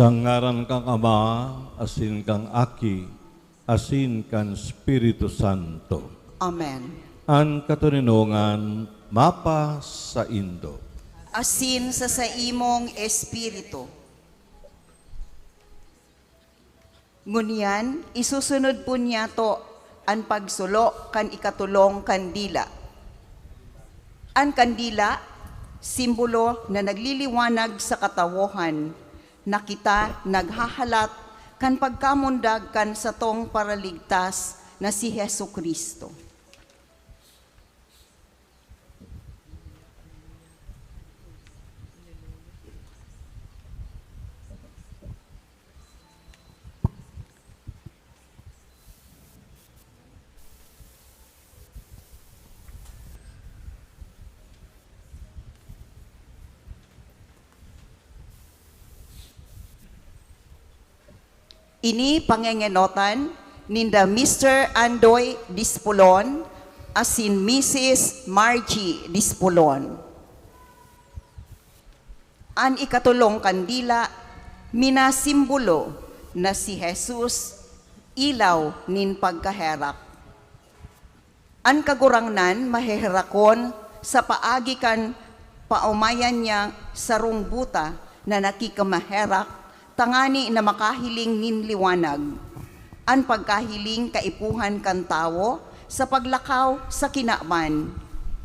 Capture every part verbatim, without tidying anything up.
Sa ngaran kan Ama, asin kan Aki, asin kan Espiritu Santo. Amen. An katoninongan mapasaindo. Asin sa saimong espiritu. Ngunyan, isusunod po niyato an pagsulo kan ikatolong kandila. An kandila, simbolo na nagliliwanag sa katawohan na kita naghahalat kan pagkamundag kan satong Paraligtas na si Jesu-Cristo. Ini pangengenotan ninda Mister Andoy Dispolon asin Misis Margie Dispolon. An ikatolong kandila minasimbolo na si Jesus, ilaw nin pagkaherak. An Kagurangnan maheherakon sa paagi kan paomayan niya sarong buta na nakikamaherak tangani na makahiling nin liwanag. An pagkahiling kaipuhan kan tawo sa paglakaw sa kinaban.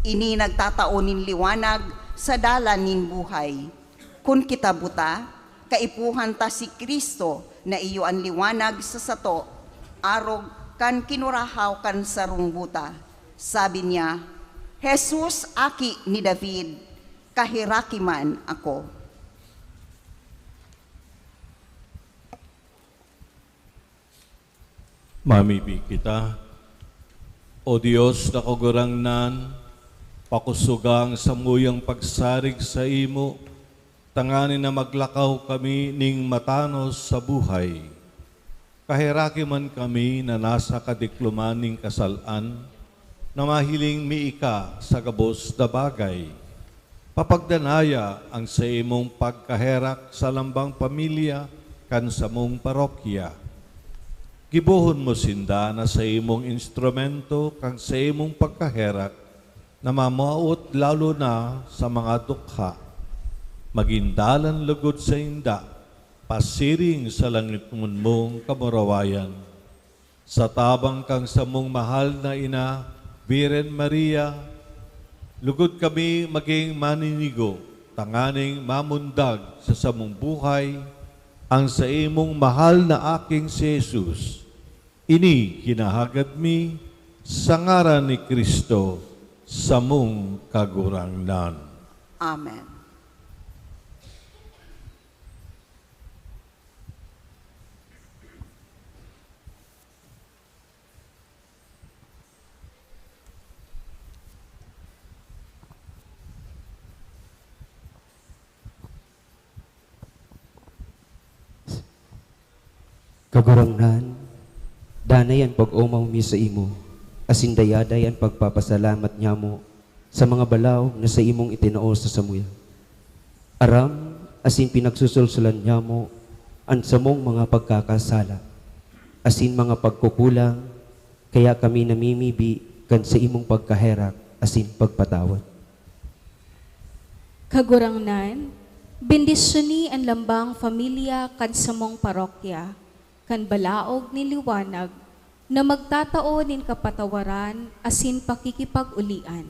Ini nagtatao nin liwanag sa dalan nin buhay. Kun kita buta, kaipuhan ta si Cristo na iyo an liwanag sa sato, arog kan kinurahaw kan sarong buta. Sabi niya, "Jesus, Aki ni David, kaheraki man ako." Mamibi kita. O Dios na Kagurangnan, pakusoga an samuyang pagsarig saimo, tanganing na maglakaw kami nin matanos sa buhay. Kaheraki man kami na nasa kadikloman nin kasal-an, na mahiling mi ika sa gabos na bagay. Papagdanaya an saimong pagkaherak sa lambang pamilya kan samong parokya. Gibohon mo sinda na saimong instrumento kan saimong pagkaherak na mamaot lalo na sa mga dukha. Magin dalan lugod sainda, pasiring sa langitnon mong kamurawayan. Sa tabang kan samong mahal na ina, Birhen Maria, lugod kami magin maninigo tanganing mamundag sa samong buhay an saimong mahal na Aking si Jesus. Ini hinahagad mi sa ngaran ni Cristo, samong Kagurangnan. Amen. Kagurangnan, danay an pag-omaw mi saimo, asin dayaday an pagpapasalamat nyamo sa mga balaog na saimong itinao sa samuya. Aram asin pinagsusulsulan nyamo an samong mga pagkakasala asin mga pagkukulang, kaya kami namimibi kan saimong pagkaherak asin pagpatawad. Kagurangnan, bendisyoni an lambang pamilya kan samong parokya, kan balaog nin liwanag na magtatao nin kapatawaran asin pakikipag-olian.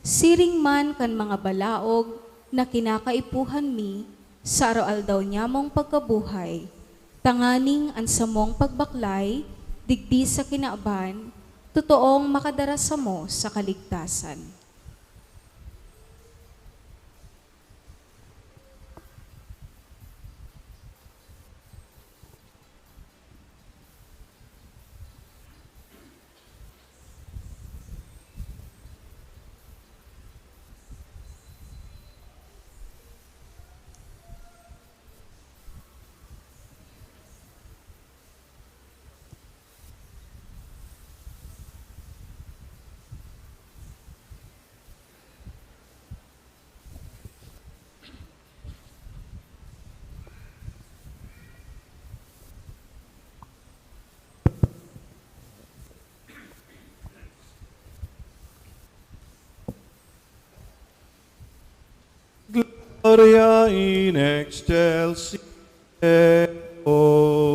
Siring man kan mga balaog na kinakaipuhan mi sa aroaldaw nyamong pagkabuhay, tanganing an samong pagbaklay digdi sa kinaban totoong makadara samo sa kaligtasan. Gloria in excelsis Deo.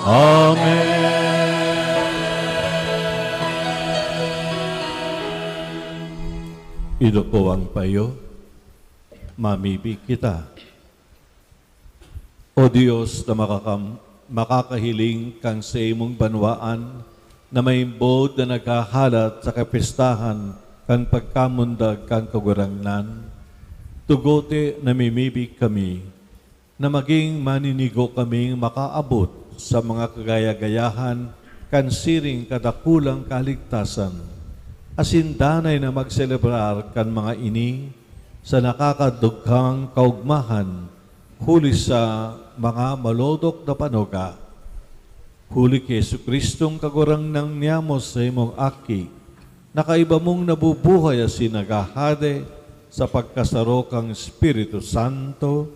Amen. Iduko ang payo, mamibi kita. O Dios na makakam-, makakahiling kan saimong banwaan na maimbod na naghahalat sa kapistahan kan pagkamundag kan Kagurangnan, tugote na mimibi kami na maging maninigo kaming makaabot sa mga kagaya-gayahan kan siring kadakulang kaligtasan, asin danay na magselebrar kan mga ini sa nakakadughang kaogmahan huli sa mga malodok na panuga. Huli ki Jesu-Cristong Kagurangnan niyamo sa imong Aki, na kaiba mong nabubuhay asin naghahade sa pagkasaro kan Espiritu Santo,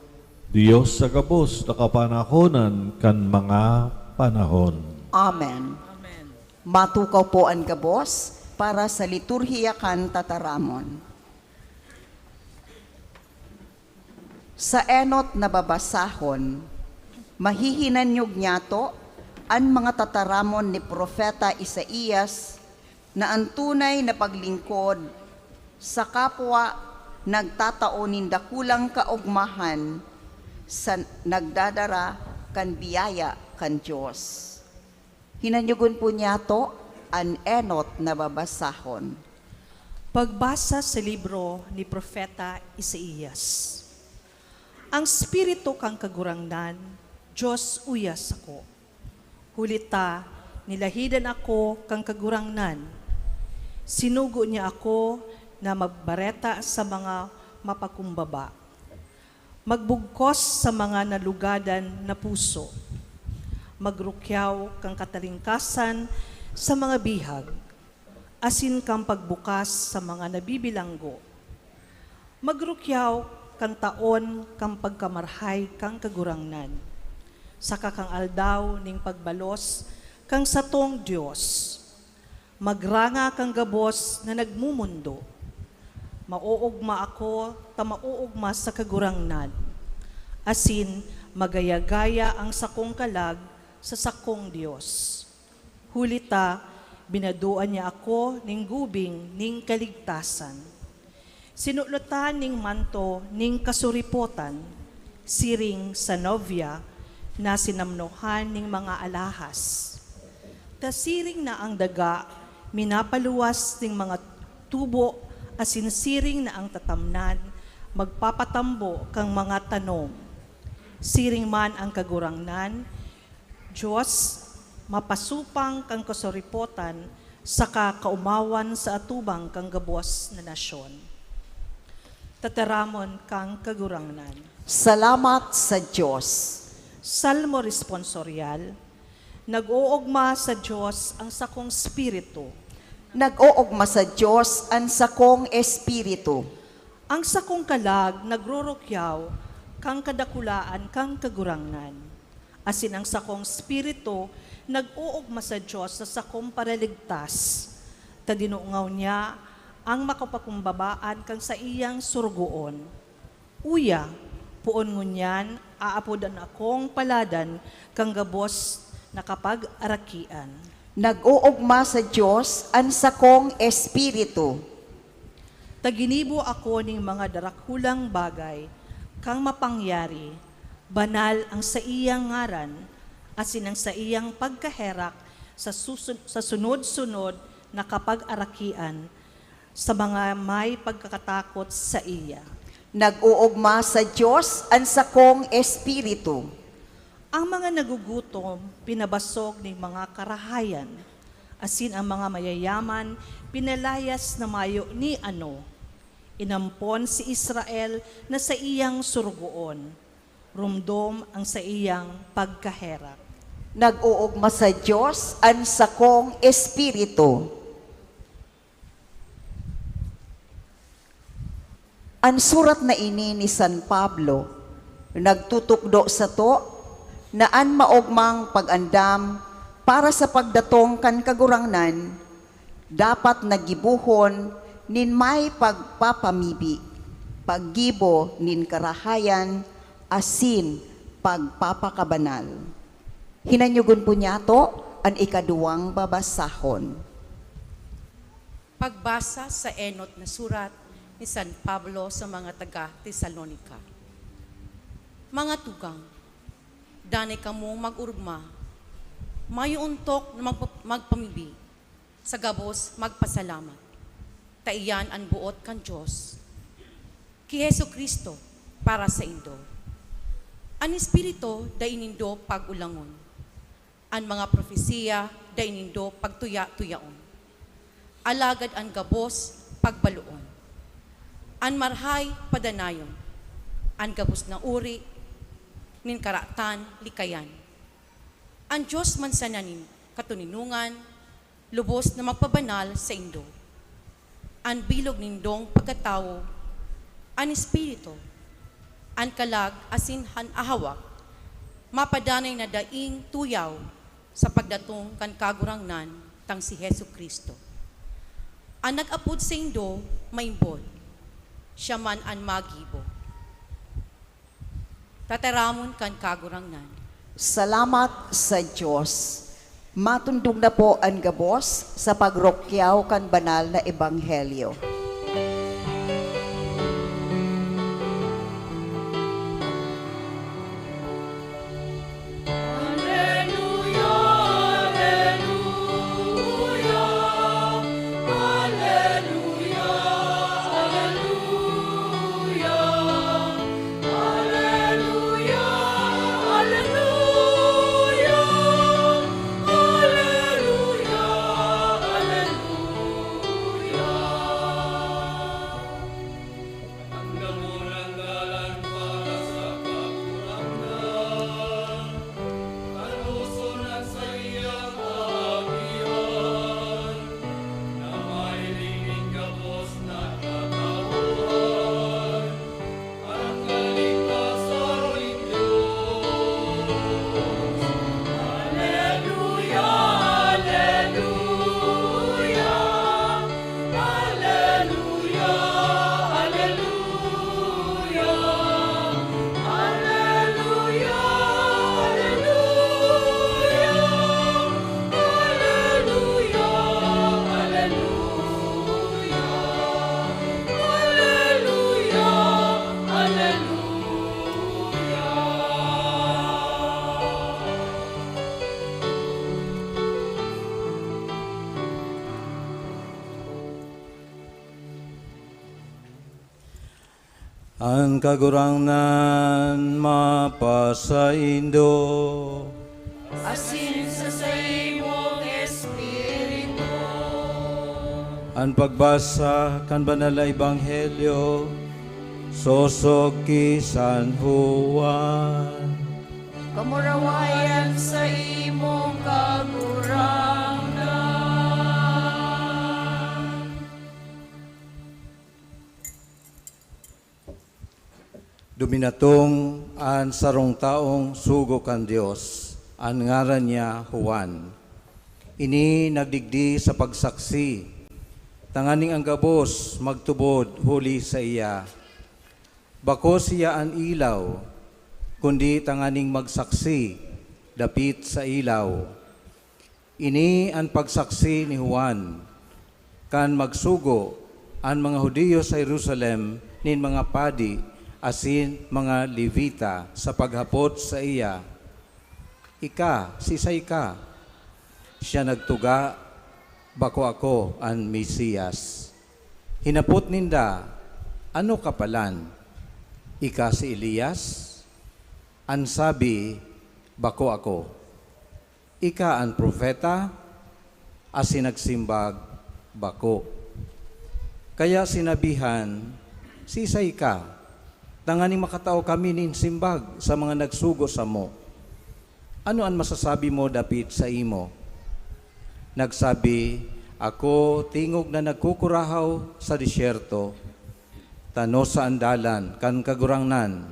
Dios sa gabos na kapanahonan kan mga panahon. Amen. Amen. Matukaw po an gabos para sa liturhiya kan tataramon. Sa enot na babasahon, mahihinanyog niyato an mga tataramon ni Propeta Isaias na an tunay na paglingkod sa kapwa nagtatao nin dakulang kaogmahan sa nagdadara kan biyaya kan Dios. Hinanyogon po niyato an enot na babasahon. Pagbasa sa libro ni Propeta Isaias. Ang Espiritu kan Kagurangnan, Dios uya sako. Huli ta, nilahidan ako kan Kagurangnan. Sinugo niya ako na magbareta sa mga mapakumbaba, magbugkos sa mga nalugadan na puso, magrukyaw kan katalingkasan sa mga bihag, asin kan pagbukas sa mga nabibilanggo. Magrukyaw kan taon kan pagkamarhay kan Kagurangnan, saka kan aldaw nin pagbalos kan satong Dios. Magranga kan gabos na nagmomondo. Maoogma ako ta maoogma sa Kagurangnan, asin magaya-gaya an sakong kalag sa sakong Dios. Huli ta, binadoan niya ako nin gubing nin kaligtasan. Sinulotan nin manto nin kasuripotan, Siring sa nobya na sinamnohan ning mga alahas. Ta siring na ang daga minapaluwas ning mga tubo, asin siring na ang tatamnan magpapatambo kan mga tanom. Siring man ang Kagurangnan, Dios, mapasupang kan kasoripotan saka kaomawan sa atubang kan gabos na nasyon. Tataramon kan Kagurangnan. Salamat sa Dios. Salmo Responsorial. Nag-oogma sa Dios ang sakong espiritu. Nag-oogma sa Dios an sakong espiritu. Ang sakong kalag nagrurukyaw kan kadakulaan kan Kagurangnan, asin ang sakong espiritu nag-oogma sa Dios na sakong Paraligtas, ta dinungaw niya an makapakumbabaan kan saiyang sorogoon. Uya, poon ngunyan aapodon akong paladan kan gabos na kapagarakian. Nag-oogma sa Dios an sakong espiritu. Ta ginibo ako nin mga darakulang bagay kan Mapangyari, banal an saiyang ngaran, asin an saiyang pagkaherak sa susun-, sa sunod-sunod na kapagarakian sa mga may pagkakatakot saiya. Nag-oogma sa Dios an sakong espiritu. Ang mga nagugutom pinabasog nin mga karahayan, asin an mga mayayaman pinalayas na mayo ni ano. Inampon si Israel na saiyang sorogoon, romdom an saiyang pagkaherak. Nag-oogma sa Dios an sakong espiritu. An surat na ini ni San Pablo nagtutukdo sato na an maogmang pag-andam para sa pagdatong kan Kagurangnan dapat na gibohon nin may pagpapamibi, paggibo nin karahayan, asin pagpapakabanal. Hinanyogon po niyato an ikaduwang babasahon. Pagbasa sa enot na surat ni San Pablo sa mga taga Tesalonica. Mga tugang, danay kamong mag-orogma, mayo ontok na magpa-, magpamibi, sa gabos magpasalamat, ta iyan an boot kan Dios ki Jesu-Cristo para saindo. An Espiritu dai nindo pag-olangon. An mga propesiya dai nindo pagtuya-tuyaon. Alagad an gabos, pagbaloon. An marahay, padanayon. An gabos na uri nin karatan, likayan. An Dios man sana nin katoninongan, lubos na magpabanal saindo. An bilog nindong pagkatawo, an espiritu, an kalag asin an ahawak, mapadanay na daing tuyaw sa pagdatong kan Kagurangnan tang si Jesu-Cristo. An nag-apod saindo maimbod, siya man an magibo. Tataramon kan Kagurangnan. Salamat sa Dios. Matundog na po an gabos sa pagrukyaw kan banal na ebanghelyo. An Kagurangnan mapasaindo. Asin sa saimong espiritu. An pagbasa kan Banal na Ebanghelyo sosog ki San Juan. Kamurawayan sa imong Kagurangnan. Duminatong an sarong taong sugo kan Dios, an ngaran niya Juan. Ini nagdigdi sa pagsaksi, tanganing ang gabos magtubod huli saiya. Bako siya an ilaw, kundi tanganing magsaksi dapit sa ilaw. Ini an pagsaksi ni Juan, kan magsugo an mga Judio sa Jerusalem nin mga padi asin mga Levita sa paghapot saiya, "Ika, siisay ka?" Siya nagtuga, "Bako ako an Mesias." Hinapot ninda, "Ano ka palan? Ika si Elias?" An sabi, "Bako ako." "Ika an propeta?" Asin nagsimbag, "Bako." Kaya sinabihan, "Siisay ka, tanganing makatao kami nin simbag sa mga nagsugo samo? Ano an masasabi mo dapit saimo?" Nagsabi, "Ako tingog na nagkukurahaw sa disyerto, 'Tano sa an dalan kan Kagurangnan?'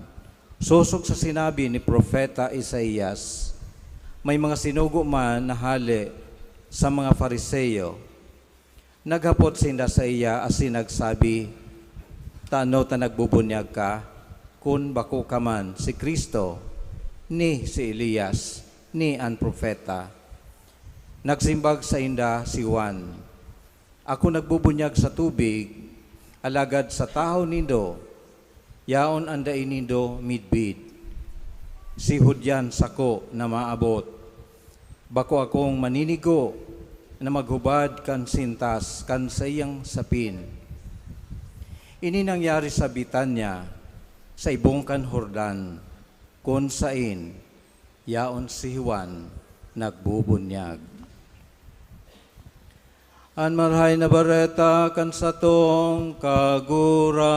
Sosog sa sinabi ni Propeta Isaias, may mga sinugo man na hale sa mga Fariseo. Naghapot sinda saiya asin nagsabi, "Tano ta nagbubunyag ka, kun bako ka man si Cristo, ni si Elias, ni an propeta?" Nagsimbag sainda si Juan, "Ako nagbubunyag sa tubig, alagad sa tahaw nindo, yaon an dai nindo midbid. Si Judean sako na maabot. Bako akong maninigo na maghubad kan sintas kan saiyang sapin." Ini nangyari sa Betania, sa ibong kan Jordan, kun saen yaon si Juan nagbubunyag. An Marahay na Bareta kan satong Kagurangnan.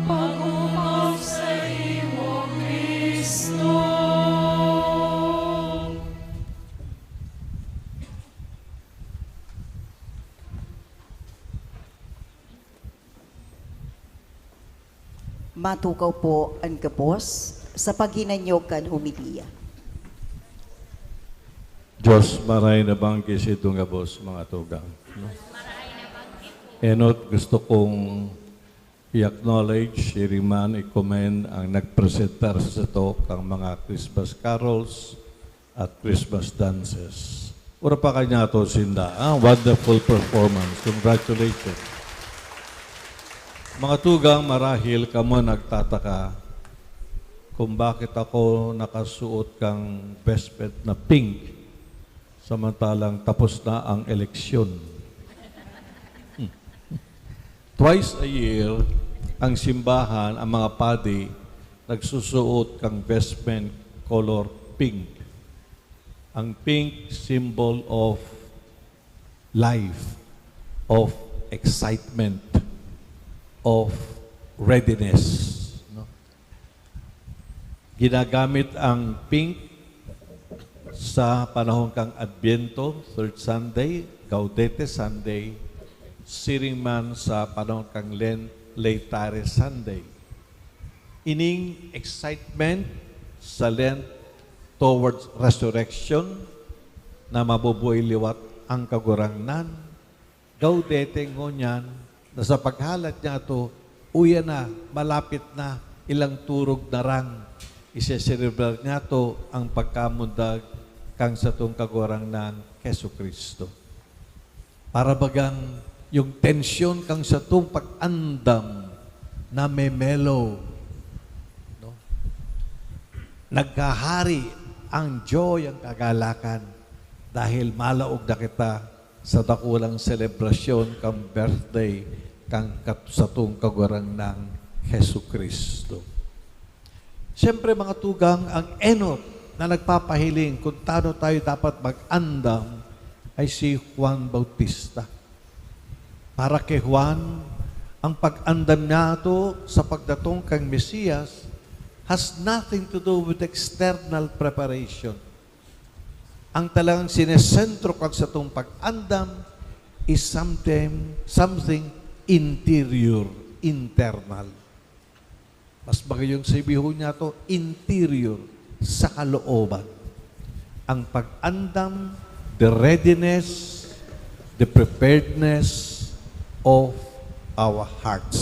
Pag-omaw saimo, Cristo. Matukaw po an gabos sa paghinanyog kan homilya. Diyos, maray na banggi sa itong gabos, mga tugang. No? Enot, gusto kong i-acknowledge, siring man, i-commend ang nagpresentar sa sato kang mga Christmas carols at Christmas dances. Urapakan niyato sinda, ah, wonderful performance. Congratulations. Mga tugang, marahil kamo nagtataka kung bakit ako nakasuot kang vestment na pink, samantalang tapos na ang eleksyon. Twice a year, ang simbahan, ang mga padi, nagsusuot kang vestment color pink. Ang pink, symbol of life, of excitement, of readiness. No? Ginagamit ang pink sa panahon kang Adbyento, third Sunday, Gaudete Sunday, siring man sa panahon kang Lent, Laetare Sunday. Ining excitement sa Lent towards resurrection na mabubuhay liwat ang Kagurangnan, Gaudete ngunyan na sa paghalat niyato, uya na, malapit na, ilang turog na rang, iseselebrar niyato ang pagkamundag kan satong Kagurangnan, Jesu-Cristo. Para bagang yung tensyon kan satong pag-andam na memellow, no? Naghahari ang joy, ang kagalakan, dahil malaog na kita sa dakulang selebrasyon kan birthday kan kat-, satong Kagurangnan Jesu-Cristo. Siyempre, mga tugang, ang enot na nagpapahiling kung tano tayo dapat mag-andam ay si Juan Bautista. Para ki Juan, ang pag-andam niyato sa pagdatong kan Mesiyas has nothing to do with external preparation. Ang talagang sinesentro kan satong pag-andam is something, something interior, internal. Mas magayon sabihon niyato, interior, sa kalooban. Ang pag-andam, the readiness, the preparedness of our hearts.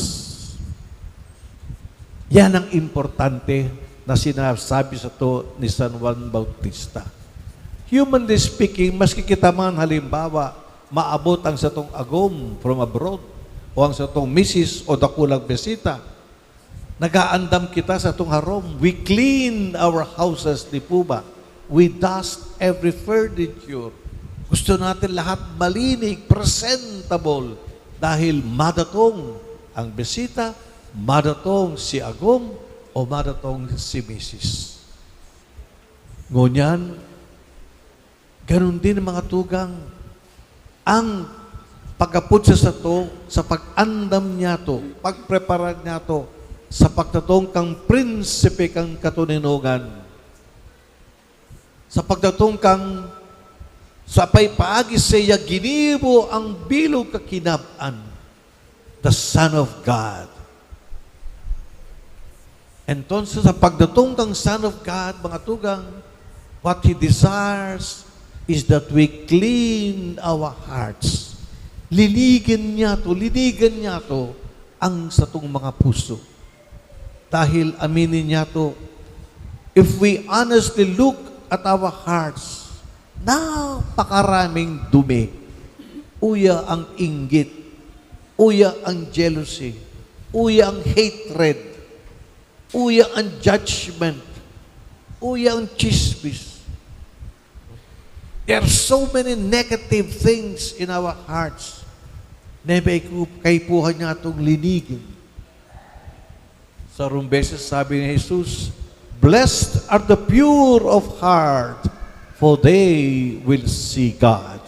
Yan ang importante na sinasabi sato ni San Juan Bautista. Humanly speaking, maski kita man, halimbawa, maabot ang satong agom from abroad o ang satong misis o dakulang bisita, nag-aandam kita satong harong. We clean our houses, di po ba? We dust every furniture. Gusto natin lahat malinig, presentable, dahil madatong ang bisita, madatong si agom, o madatong si misis. Ngunyan, ganun din, mga tugang, ang pag-apod sa sato, sa pag-andam niyato, pagprepara niyato sa pagdatong kan Prinsipe kan Katoninongan, sa pagdatong kan, sa pay-, paagi saiya ginibo ang bilog kakinab-an, the Son of God. Entonces, sa pagdatong kan Son of God, mga tugang, what He desires is that we clean our hearts. Linigan niyato, linigan niyato ang satong mga puso. Dahil aminin niyato, if we honestly look at our hearts, napakaraming dumi. Uya ang inggit, uya ang jealousy, uya ang hatred, uya ang judgment, uya ang chismis. There are so many negative things in our hearts na may ku-, kaipuhan niya itong linigin. Sarong beses sabi ni Jesus, "Blessed are the pure of heart, for they will see God."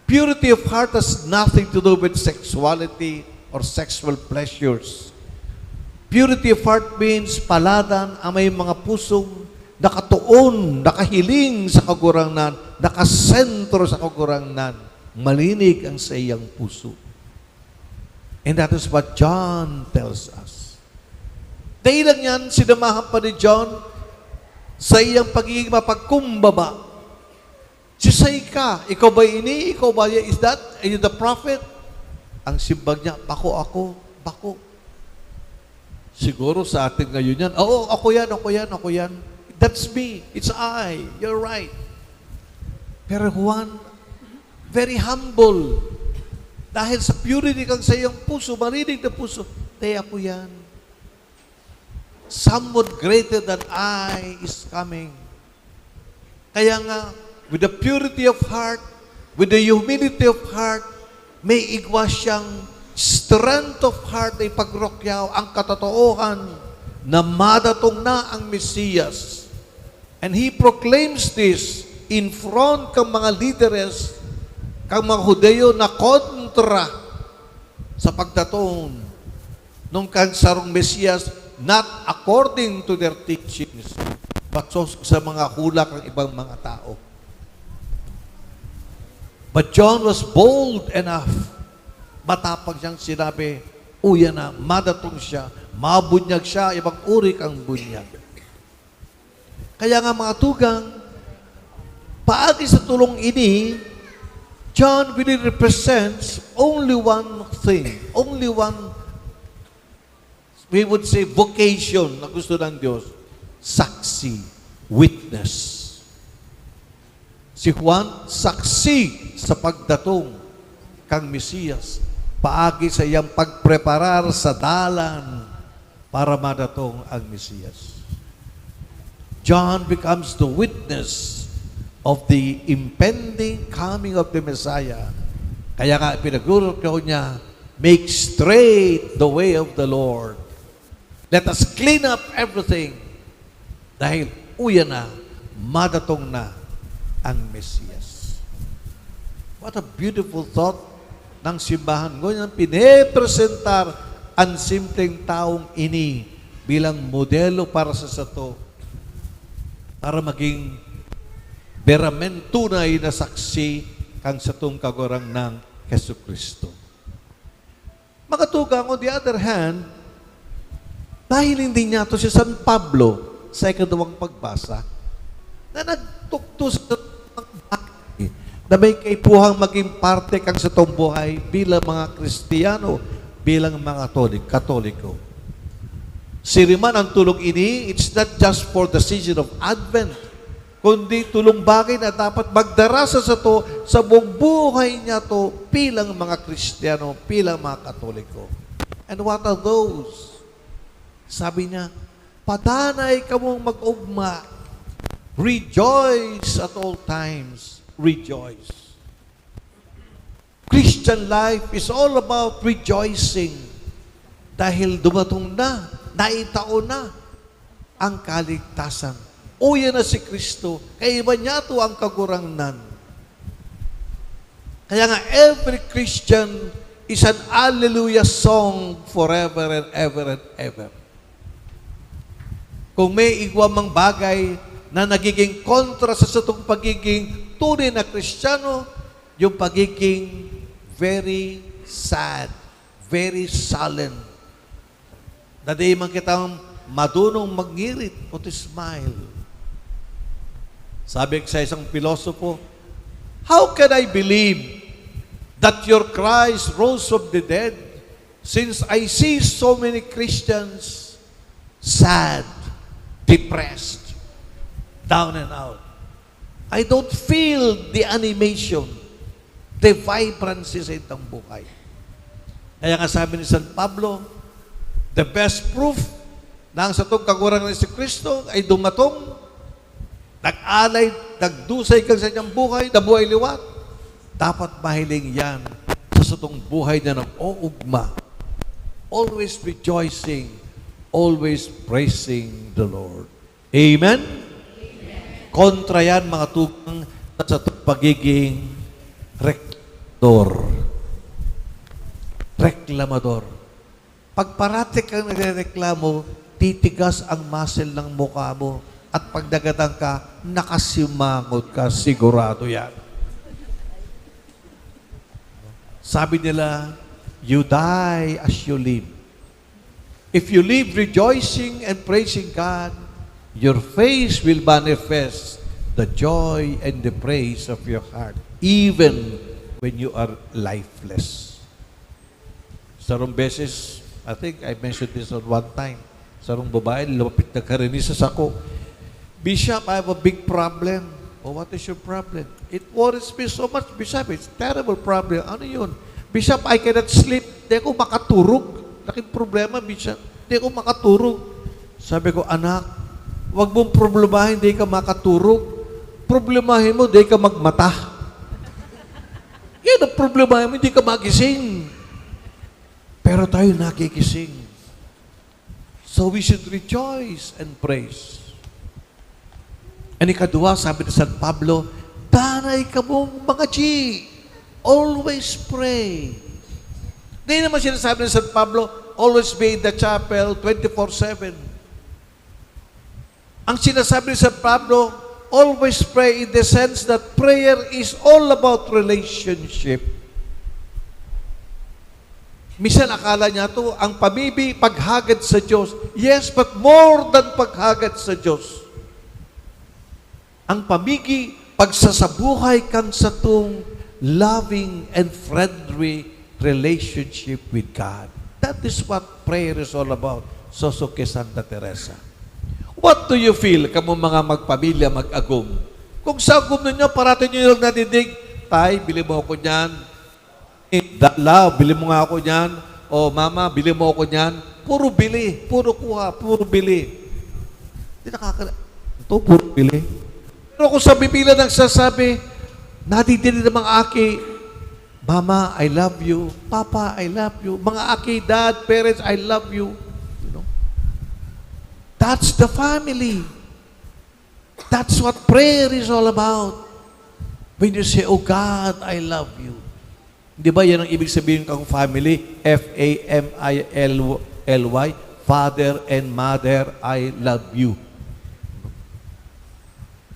Purity of heart has nothing to do with sexuality or sexual pleasures. Purity of heart means paladan an may mga pusong nakatoon, nakahiling sa Kagurangnan, nakasentro sa Kagurangnan. Malinig ang saiyang puso. And that is what John tells us. Dai lang yan, sinamahan pa ni John sa iyang pagiging mapagkumbaba. "Siisay ka? Ikaw ba ini? Ikaw ba yan? Is that, are you the prophet?" Ang simbag niya, "Bako ako, bako." Siguro sa atin ngayon yan, "Oo, ako yan, ako yan, ako yan. That's me. It's I. You're right." Pero Juan, very humble. Dahil sa purity kan saiyang puso, malinig na puso, "Dai ako yan. Someone greater than I is coming." Kaya nga, with the purity of heart, with the humility of heart, may igwa siyang strength of heart na ipagrukyaw ang katotoohan na madatong na ang Mesiyas. And he proclaims this in front kan mga lideres, kan mga Judio na kontra sa pagdatong nung kan sarong Mesiyas, not according to their teachings, but so, sa mga hula kan ibang mga tao. But John was bold enough. Matapang siyang sinabi, "Uya na, madatong siya, mabunyag siya, ibang uri kang bunyag." Kaya nga, mga tugang, paagi sa tulong ini, John really represents only one thing, only one, we would say, vocation na gusto ng Diyos, saksi, witness. Si Juan, saksi sa pagdatong kan Mesiyas, paagi sa iyang pagpreparar sa dalan para madatong ang Mesiyas. John becomes the witness of the impending coming of the Messiah. Kaya nga, pinagurok niya, Make straight the way of the Lord. Let us clean up everything. Dahil uya na, madatong na ang Mesiyas. What a beautiful thought ng simbahan. Ngunyan, pinepresentar ang simpleng taong ini bilang modelo para sa sato, para maging beramen tunay na saksi kan satong Kagurangnan Jesu-Cristo. Mga tugang, on the other hand, nahiling din niyato si San Pablo sa ikadawang pagbasa na nagtukdo sa mga bagay na may kaipuhang maging parte kan satong buhay bilang mga Kristiyano, bilang mga Katolik-, Katoliko. Siring man, ang tulong ini, it's not just for the season of Advent, kundi tulong bagay na dapat magdara sa sato sa buong buhay niyato bilang mga Kristiyano, bilang mga Katoliko. And what are those? Sabi niya, "Padanay kamong mag-ugma. Rejoice at all times. Rejoice." Christian life is all about rejoicing. Dahil dumatung na, naitao na ang kaligtasan. Uya na si Cristo, kaiba niyato ang Kagurangnan. Kaya nga, every Christian is an alleluia song forever and ever and ever. Kung may igwa mang bagay na nagiging kontra sa satong pagiging tunay na Kristiyano, yung pagiging very sad, very sullen. Na di man kitang madunong magngirit o to smile. Sabi sa isang pilosopo, "How can I believe that your Christ rose from the dead, since I see so many Christians sad, depressed, down and out? I don't feel the animation, the vibrancy sa indang buhay." Kaya nga sabi ni San Pablo, "The best proof na ang satong Kagurangnan na si Cristo ay dumatong, nag-alay, nagdusay kan saiyang buhay, nabuhay liwat, dapat mahiling yan sa satong buhay na nag-oogma." Always rejoicing, always praising the Lord. Amen? Kontra yan, mga tugang, sa pagiging reklamador. Reklamador. Pag parati kang nagrereklamo, titigas ang muscle ng mukha mo. At pag nagadan ka, nakasimangot ka, sigurado yan. Sabi nila, "You die as you live." If you live rejoicing and praising God, your face will manifest the joy and the praise of your heart, even when you are lifeless. Sarong beses, I think I mentioned this on one time, sarong babae, lumapit na karini sa sako. "Bishop, I have a big problem." "Oh, what is your problem?" "It worries me so much, Bishop. It's terrible problem." "Ano yun?" "Bishop, I cannot sleep. Di ako makaturog. Laking problema, Bishop. Di ako makaturog." Sabi ko, "Anak, wag mong problemahin di ka makaturog. Problemahin mo, di ka magmata. Yan ang problemahin mo, di ka magising." Pero tayo nagigising. So we should rejoice and praise. And ikadua, sabi ni San Pablo, "Danay kamong mga G. Always pray." Di naman sinasabi ni San Pablo, "Always be in the chapel twenty-four seven." Ang sinasabi ni San Pablo, "Always pray," in the sense that prayer is all about relationship. Minsan akala niyato, ang pamibi, paghagad sa Diyos. Yes, but more than paghagad sa Diyos. Ang pamigi, pagsasabuhay kan satong loving and friendly relationship with God. That is what prayer is all about. Susuki Santa Teresa. What do you feel, kamo mga magpamilya, mag-agom? Kung sa agom ninyo, parati nyo lang nadidig, "Tay, bili mo ako niyan. Eh, da-, love, bili mo nga ako niyan. O, mama, bili mo ako niyan." Puro bili, puro kuha, puro bili. Di nakaka-, ito, puro bili. Pero kung sa Biblia nagsasabi, "Nadidiri namang aki, "Mama, I love you. Papa, I love you." Mga aki, dad, parents, "I love you." You know? That's the family. That's what prayer is all about. When you say, "Oh God, I love you." Di ba yan ang ibig sabihin kang family? F A M I L Y, Father and Mother, I love you.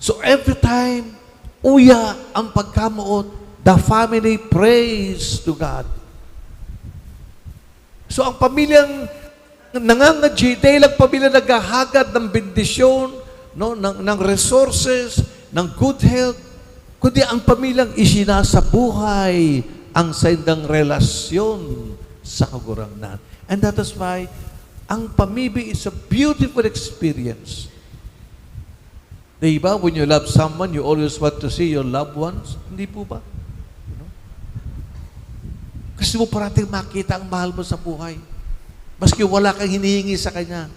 So every time, uya ang pagkamoot, the family prays to God. So ang pamilyang nangangadyi, dai lang pamilya naghahagad ng bendisyon, no, ng, ng resources, ng good health, kundi ang pamilyang isinasabuhay ang saindang relasyon sa Kagurangnan. And that is why ang pamibi is a beautiful experience. Di ba, when you love someone, you always want to see your loved ones? Hindi po ba? You know? Gusto mo parating makita ang mahal mo sa buhay. Maski wala kang hinihingi sa kanya.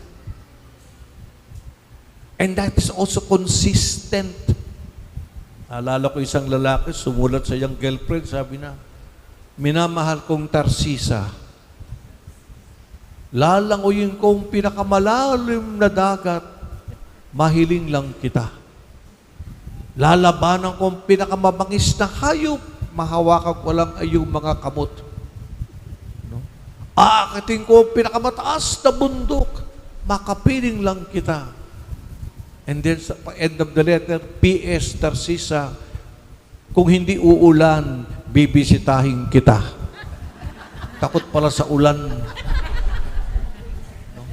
And that is also consistent. Naalala ko isang lalaki, sumulat sa iyang girlfriend, sabi na, "Minamahal kong Tarsisa, lalangoyin kong pinakamalalim na dagat, mahiling lang kita. Lalabanan kong pinakamabangis na hayop, mahawakan ko lang iyong mga kamot. No? Aakitin ko ang pinakamataas na bundok, makapiling lang kita." And then sa pa-, end of the letter, "P S Tarsisa, kung hindi uulan, bibisitahin kita." Takot pala sa ulan. No?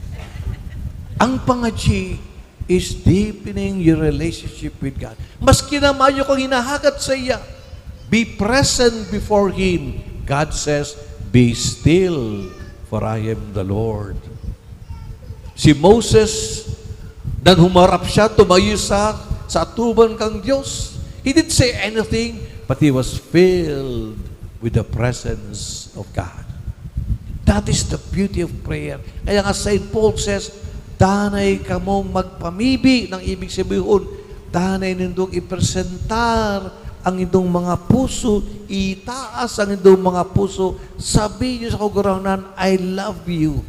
Ang pangadyi is deepening your relationship with God. Maski na mayo kang hinahagad saiya, be present before Him. God says, "Be still, for I am the Lord." Si Moses, nan humarap siya, tumayo sa, sa atuban kan Dios. He didn't say anything, but he was filled with the presence of God. That is the beauty of prayer. Kaya nga Saint Paul says, "Danay kamong magpamibi," nang ibig sabihon, danay nindong ipresentar ang indong mga puso, itaas ang indong mga puso, sabi niyo sa Kagurangnan, "I love you."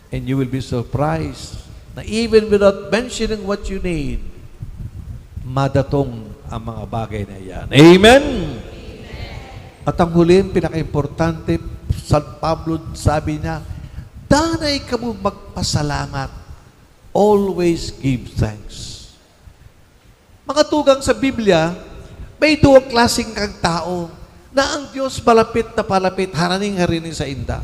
And you will be surprised na even without mentioning what you need, madatong ang mga bagay na iyan. Amen? At ang huling, pinakaimportante, San Pablo sabi niya, "Danay kamo magpasalamat. Always give thanks." Mga tugang, sa Biblia, may duwang klaseng kang tao na ang Dios palapit na palapit, haraning-harani sainda.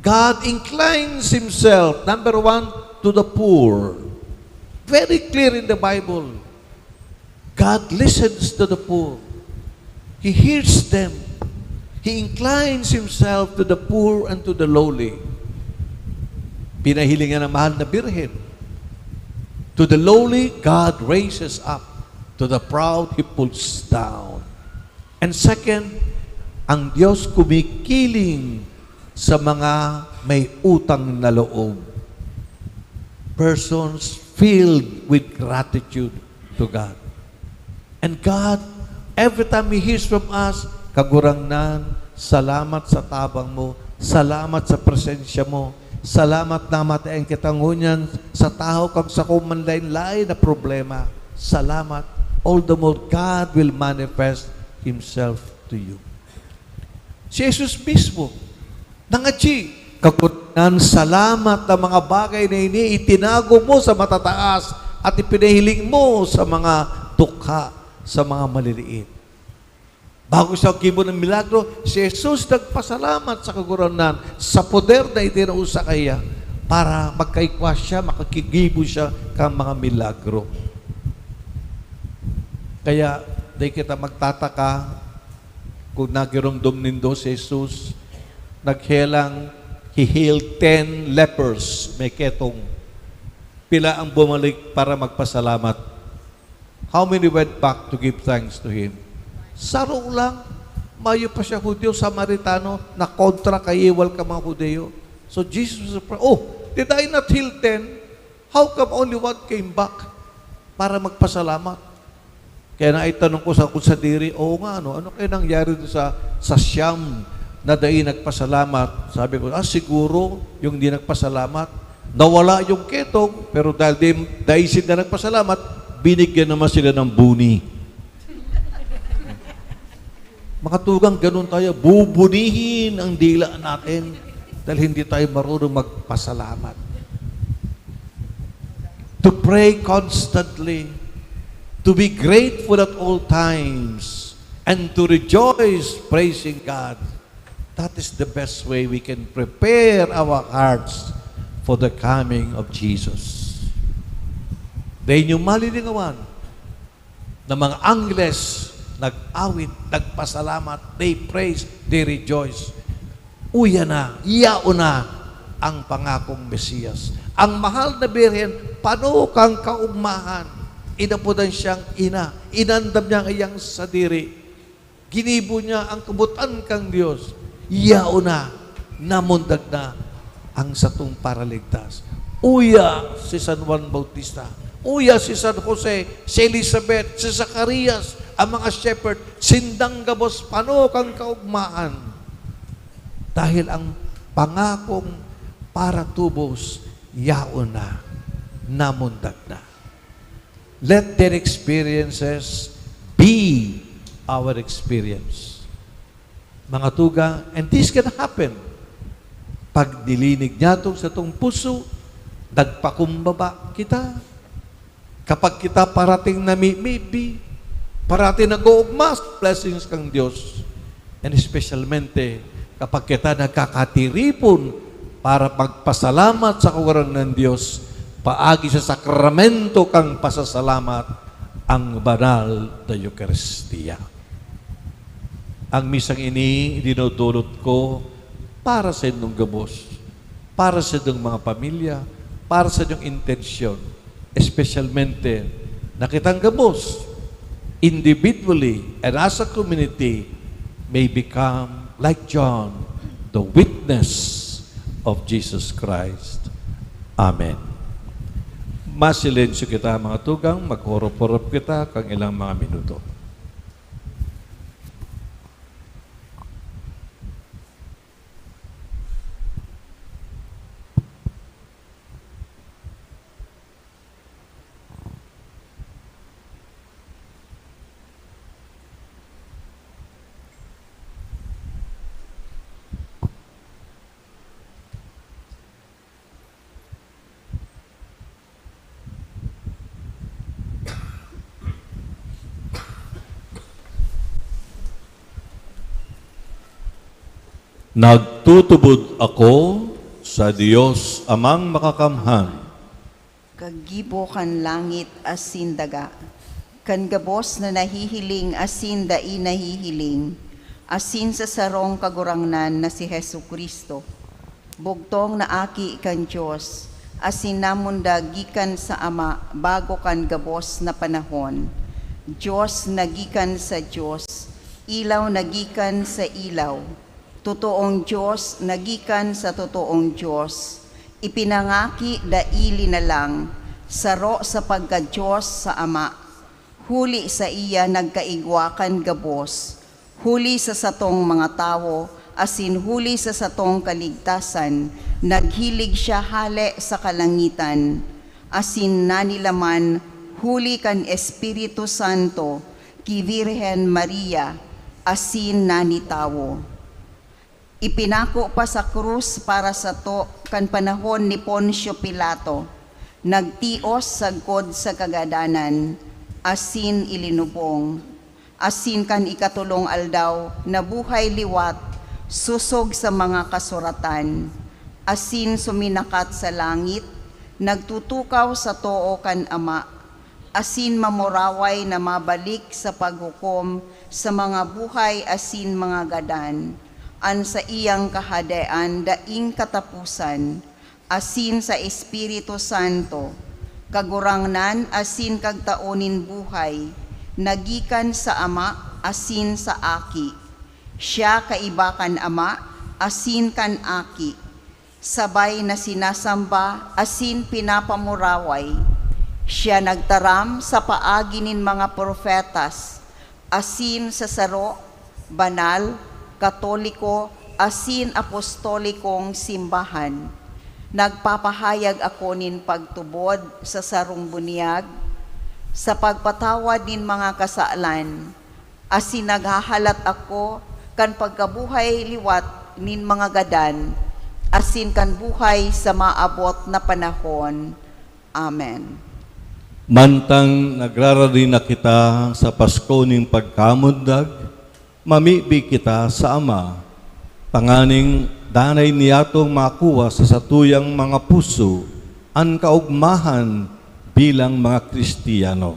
God inclines Himself, number one, to the poor. Very clear in the Bible. God listens to the poor. He hears them. He inclines Himself to the poor and to the lowly. Pinahiling niya ang mahal na birhen. To the lowly, God raises up. To the proud, He pulls down. And second, ang Diyos kumikiling sa mga may utang na loob. Persons filled with gratitude to God. And God, every time He hears from us, "Kagurangnan, salamat sa tabang mo, salamat sa presensya mo, salamat na mataen kita ngunyan sa tahaw kang sakong manlaen-laen na problema. Salamat." All the more, God will manifest Himself to you. Si Jesus mismo, nangadyi, "Kagurangnan, salamat na mga bagay na ini itinago mo sa matataas at ipinahiling mo sa mga dukha, sa mga maliliit." Bago siya gibo ng milagro, si Jesus nagpasalamat sa Kagurangnan sa poder na itinao sa kaiya para magkaigwa siya, makagibo siya kan mga milagro. Kaya, di kita magtataka kung nagiromdom nindo si Jesus, naghelang, he healed ten lepers, may ketong. Pila ang bumalik para magpasalamat? How many went back to give thanks to Him? Saro lang. Mayo pa siya Judio, Samaritano, na kontra kaiwal ka mga Judio. So Jesus was surprised, "Oh, did I not heal ten? How come only one came back para magpasalamat?" Kaya naitanong ko sa, kung sadiri, "Oo nga, ano, ano kaya nangyari dun sa, sa siyam na dai nagpasalamat?" Sabi ko, "Ah, siguro yung di nagpasalamat, nawala yung ketong, pero dahil di, dai sila nagpasalamat, binigyan naman sila ng buni." Mga tugang, ganun tayo. Bubunihin ang dila natin dahil hindi tayo marunong magpasalamat. To pray constantly, to be grateful at all times, and to rejoice praising God. That is the best way we can prepare our hearts for the coming of Jesus. Dai niyo malilingawan na mga angles nag-awit, nagpasalamat, they praise, they rejoice. Uya na, yaon na ang pangakong Mesiyas. Ang mahal na Birhen, pano kan kaugmahan, inapodan siyang ina, inandam niya ang iyang sadiri. Ginibo niya ang kabutan kan Dios. Yaon na, namundag na ang satong Paraligtas. Uya si San Juan Bautista, uya si San Jose, si Elizabeth, si Zacarias, ang mga shepherd, sindang gabos pano kan kaugmahan. Dahil ang pangakong paratubos, yaon na, namundag na. Let their experiences be our experience. Mga tugang, and this can happen. Pag nilinig niya tong satong puso, nagpakumbaba kita. Kapag kita parating nami-, maybe, parating nag-oogma sa blessings kan Dios, and especialmente kapag kita nagkakatiripon para magpasalamat sa Kagurangnan Dios paagi sa sakramento kan pasasalamat, ang banal na Eukaristia. Ang misang ini dinodolot ko para sa indong gabos, para sa indong mga pamilya, para sa inyong intensyon, espesyalmente na kitang gabos, individually and as a community, may become, like John, the witness of Jesus Christ. Amen. Masilensyo kita, mga tugang, maghorop-horop kita kan ilang mga minuto. Nagtutubod ako sa Dios Amang Makakamhan, kaggibo kan langit asin daga, kan gabos na nahihiling asin dai nahihiling, asin sa sarong Kagurangnan na si Jesu-Cristo, bugtong na Aki kan Dios, asin namundag gikan sa Ama bago kan gabos na panahon. Dios na gikan sa Dios, ilaw na gikan sa ilaw, totoong Dios na gikan sa totoong Dios, ipinangaki dai linalang, saro sa pagka-Dios sa Ama. Huli saiya nagkaigwa kan gabos, huli sa satong mga tawo, asin huli sa satong kaligtasan, naghilig siya hale sa kalangitan, asin nanilaman huli kan Espiritu Santo ki Virgen Maria, asin nanitawo. Ipinako pa sa krus para sato kan panahon ni Poncio Pilato, nagtios sagkod sa kagadanan, asin ilinubong. Asin kan ikatolong aldaw, nabuhay liwat, sosog sa mga kasuratan, asin suminakat sa langit, nagtutukaw sa too kan Ama, asin mamuraway na mabalik sa paghukom sa mga buhay asin mga gadan, an saiyang Kahadean daing kataposan, asin sa Espiritu Santo, Kagurangnan asin Kagtao nin buhay, na gikan sa Ama asin sa Aki. Siya kaiba kan Ama asin kan Aki, sabay na sinasamba asin pinapamuraway. Siya nagtaram sa paagi nin mga propetas, asin sa saro, banal, katoliko, asin apostolikong simbahan. Nagpapahayag ako nin pagtubod sa sarong bunyag, sa pagpatawad nin mga kasalan, asin naghahalat ako kan pagkabuhay liwat nin mga gadan, asin kan buhay sa maabot na panahon. Amen. Mantang nagraradi na kita sa Pasko nin pagkamundag, mamibi kita sa Ama, tanganing danay niyatong makuha sa satuyang mga puso an kaogmahan bilang mga Kristiyano.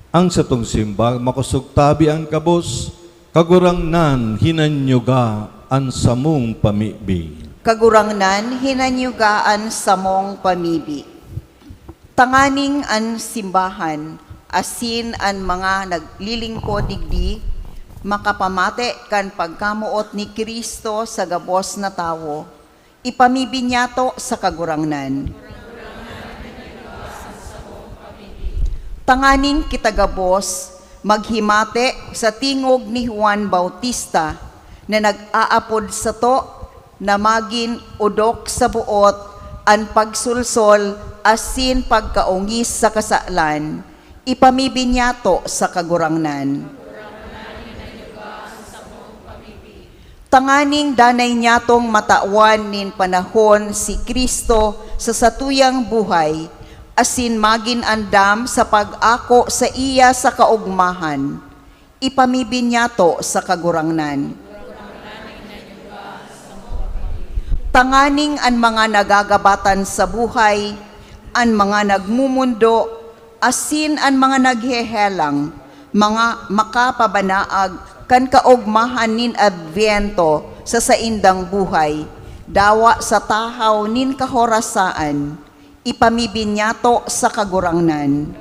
Ang satong simbag makosog tabi an gabos, Kagurangnan, hinanyuga an samong pamibi. Kagurangnan, hinanyuga an samong pamibi. Tanganing an simbahan asin an mga naglilingkod digdi makapamate kan pagkamoot ni Cristo sa gabos na tawo, ipamibi niyato sa Kagurangnan. Tanganing kita gabos maghimate sa tingog ni Juan Bautista na nag-aapod sato na magin odok sa boot an pagsolsol asin pagkaongis sa kasalan, ipamibi niyato sa Kagurangnan. Tanganing danay niyatong matawan nin panahon si Cristo sa satuyang buhay, asin magin andam sa pag-ako saiya sa kaogmahan, ipamibi niyato sa Kagurangnan. Tanganing an mga nagagabatan sa buhay, an mga nagmumundo, asin an mga naghehelang, mga makapabanaag kan kaogmahan nin Adbyento sa saindang buhay, dawa sa tahaw nin kahorasaan, ipamibi niyato sa Kagurangnan.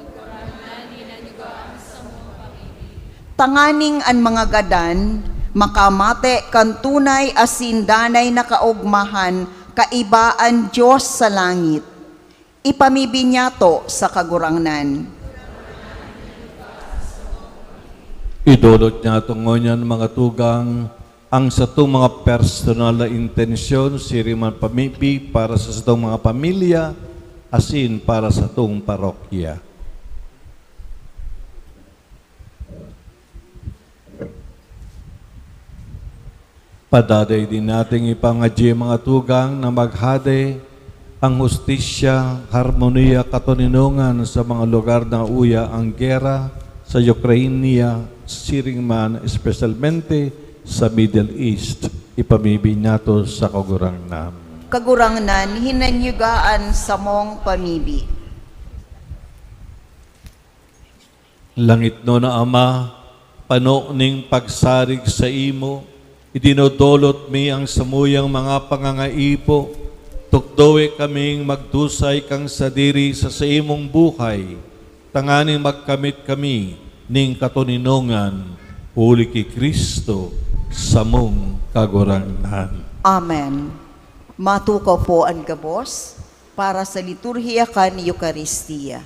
Tanganing an mga gadan makamate kan tunay asin danay na kaogmahan kaiba an Dios sa langit, ipamibi niyato sa Kagurangnan. Idolot niyato ngunyan, mga tugang, ang satong mga personal na intensyon, siring man pamibi para sa satong mga pamilya, asin para satong parokya. Padadai din nating ipangadyi, mga tugang, na maghade ang hustisya, harmonia, katoninongan sa mga lugar na uya ang gera, sa Ukraine, siring man espesyalmente sa Middle East. Ipamibi nato sa Kagurangnan. Kagurangnan, hinanyuga an samong pamibi. Langitnon na Ama, pano ning pagsarig saimo, idinodolot mi ang samuyang mga pangangaipo. Tukdoe kaming magdusay kan sadiri sa saimong buhay, tanganing magkamit kami nin katoninongan, huli ki Cristo, samong Kagurangnan. Amen. Matukaw po an gabos para sa liturhiya kan Eukaristia.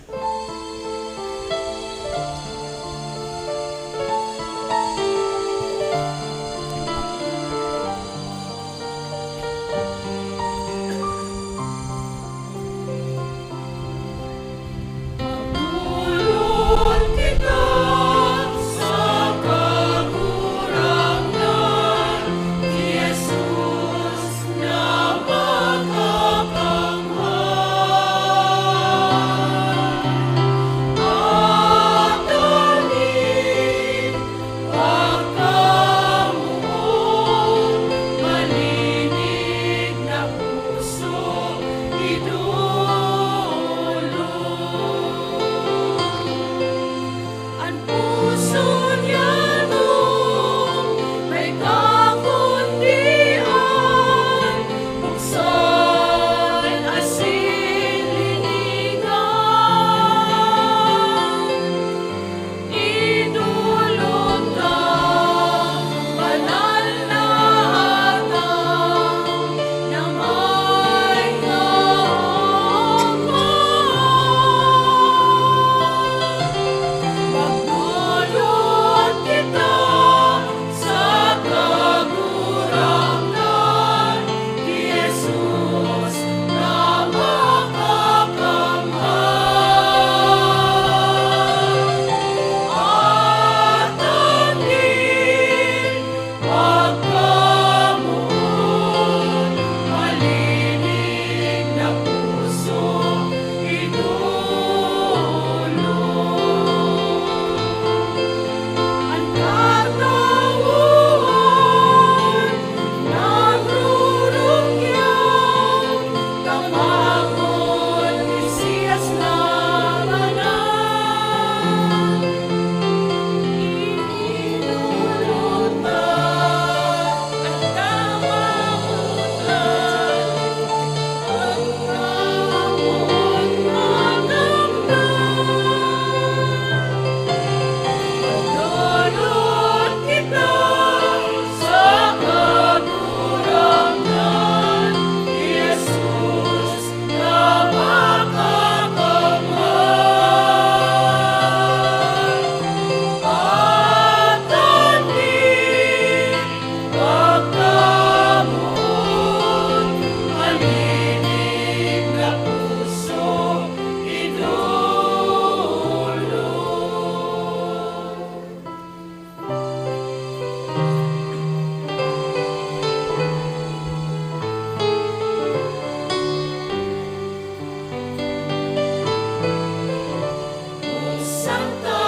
Santa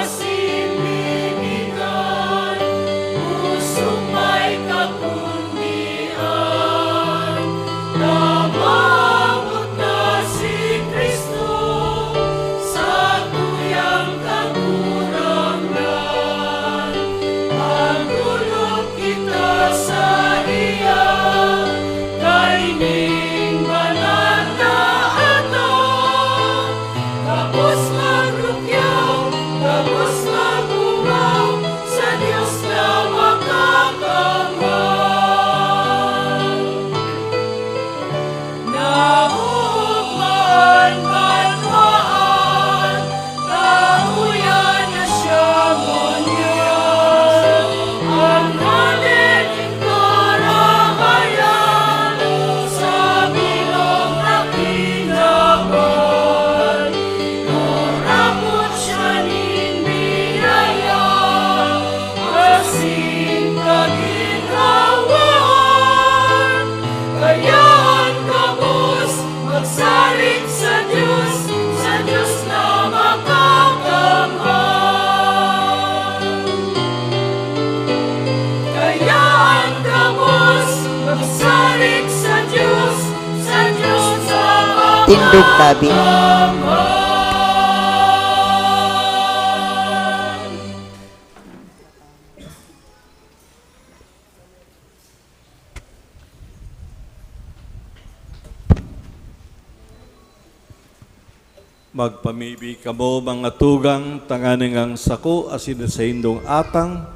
asin linigan, pusong may kakundian, namamot na si Cristo, satuyang Kagurangnan. Magdolok kita saiya, kaining banal na atan. Gabos magrukyaw, gabos mag-omaw sa Dios na makakamhan. Naoogma an banwaan, kahuyan na siya ngunyan. An hale nin karahayan sa bilog na kinaban, narapot siya nin biyaya asin kaginhawaan. Kaya an gabos magsarig sa Dios, sa Dios na makakamhan. Kaya an gabos magsarig sa Dios, sa Dios na Tindog tabi. makakamhan. Magpamibi kamo, mga tugang, tanganing an sako asin an saindong atang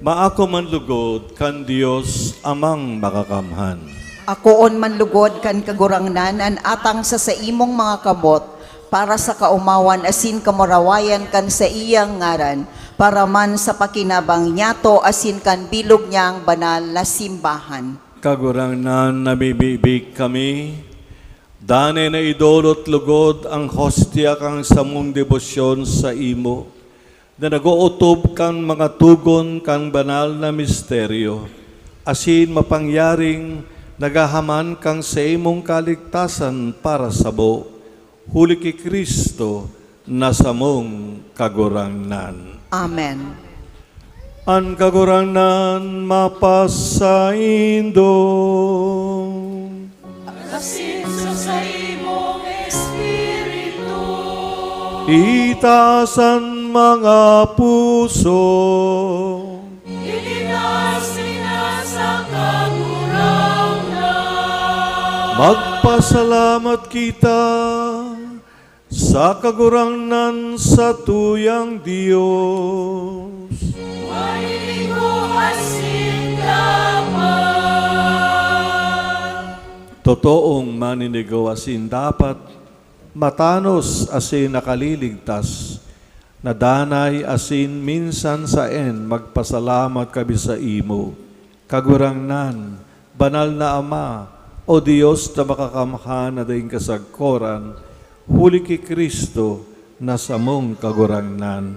maako man lugod kan Dios Amang Makakamhan. Akoon man lugod kan Kagurangnan an atang sa saimong mga kamot, para sa kaomawan asin kamurawayan kan saiyang ngaran, para man sa pakinabang niyato asin kan bilog niyang banal na simbahan. Kagurangnan, nabibibi kami, danay na idolot lugod an hostia kan samong debosyon saimo, na nag-ootob kan mga togon kan banal na misteryo, asin mapangyaring naghahaman kan saimong kaligtasan para sabo, huli ki Cristo na samong Kagurangnan. Amen. An Kagurangnan mapasaindo. Asin sa saimong espiritu. Itaas an mga puso. Itaas kita sa Kagurangnan. Magpasalamat kita sa Kagurangnan, satuyang Dios. Maninigo asin dapat. Totoong maninigo asin dapat, matanos asin nakaliligtas, na danay asin minsan saen magpasalamat kami saimo, Kagurangnan, Banal na Ama, o Dios na makakamhan na daing kasagkoran, huli ki Cristo na samong Kagurangnan.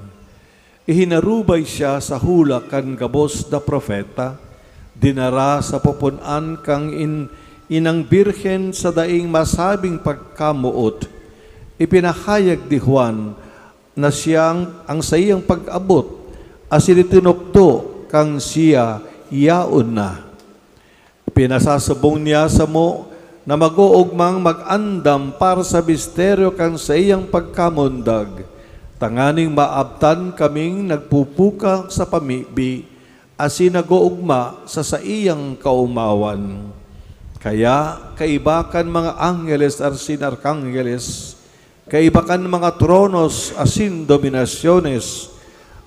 Ihinarubay siya sa hula kan gabos na propeta, dinara sa pupunan kan in-, inang birhen sa daing masabing pagkamoot. Ipinahayag ni Juan na siyang, ang saiyang pag-abot, asin itinukdo kan siya yaon na. Pinasasubong niya samo na mag-oogmang mag-andam para sa misteryo kan saiyang pagkamundag, tanganing maabtan kaming nagpupuka sa pamibi asin nag-oogma sa saiyang kaomawan. Kaya, kaiba kan mga angheles asin arkangheles, kaiba kan mga tronos asin dominasyones,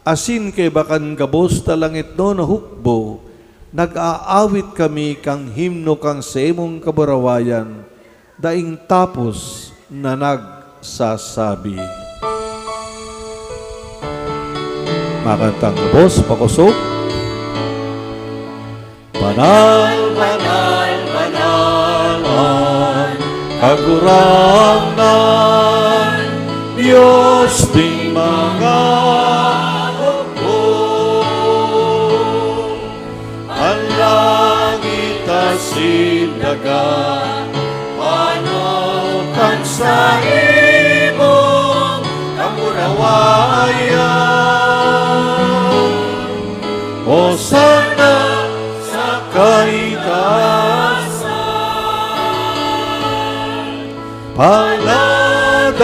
asin kaiba kan gabos na langitnon na hukbo, nag-aawit kami kan himno kan saimong kaburawayan, daing tapos na nagsasabi. Makantang gabos, pakosog. Banal, banal, banal an Kagurangnan, Dios nin mga hukbo. sindaga, paano kan saimong kamurawayan? O sana sa kaitaasan, paladan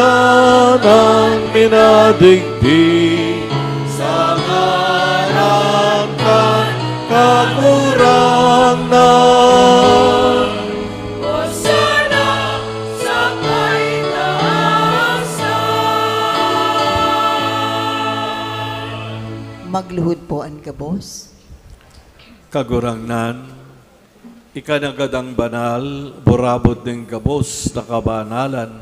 an minadigdi sa ngaran kan Kagurangnan. Hosana sa kaitaasan. Magluhod po an gabos. Kagurangnan, ika na gad an banal, burabod nin gabos na kabanalan.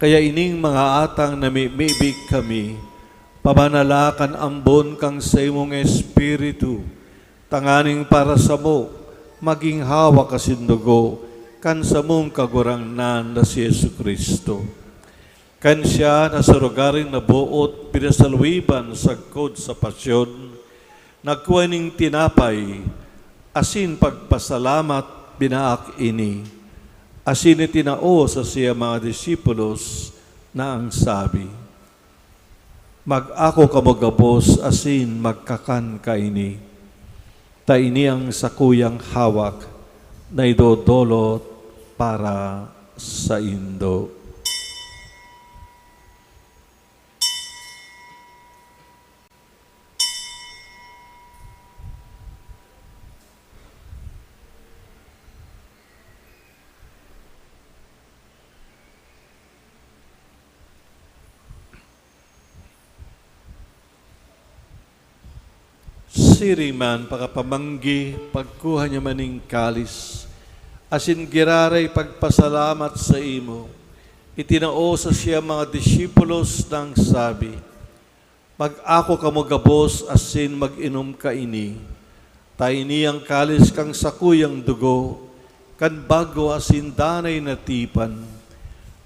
Kaya ining mga atang namimibi kami, pabanala kan ambon kan saimong Espiritu, tanganing para samo, magin hawak asin dugo kan samong Kagurangnan na si Jesu-Cristo. Kan siya na sa lugaring naboot pinasalwiban sagkod sa pasyon, nagkua nin tinapay, asin pagpasalamat, binaak ini, asin itinao sa siya mga disipulos na ang sabi, "Mag-ako kamo gabos asin magkakan kaini, ta ini an sakuyang hawak na idodolot para saindo." Siring man, pakapamanggi, pagkuha niya man nin kalis, asin giraray pagpasalamat saimo, itinao sa siya mga disipulos nang sabi, "Mag-ako kamo gabos asin mag-inom kaini, ta ini an kalis kan sakuyang dugo kan bago asin danay na tipan,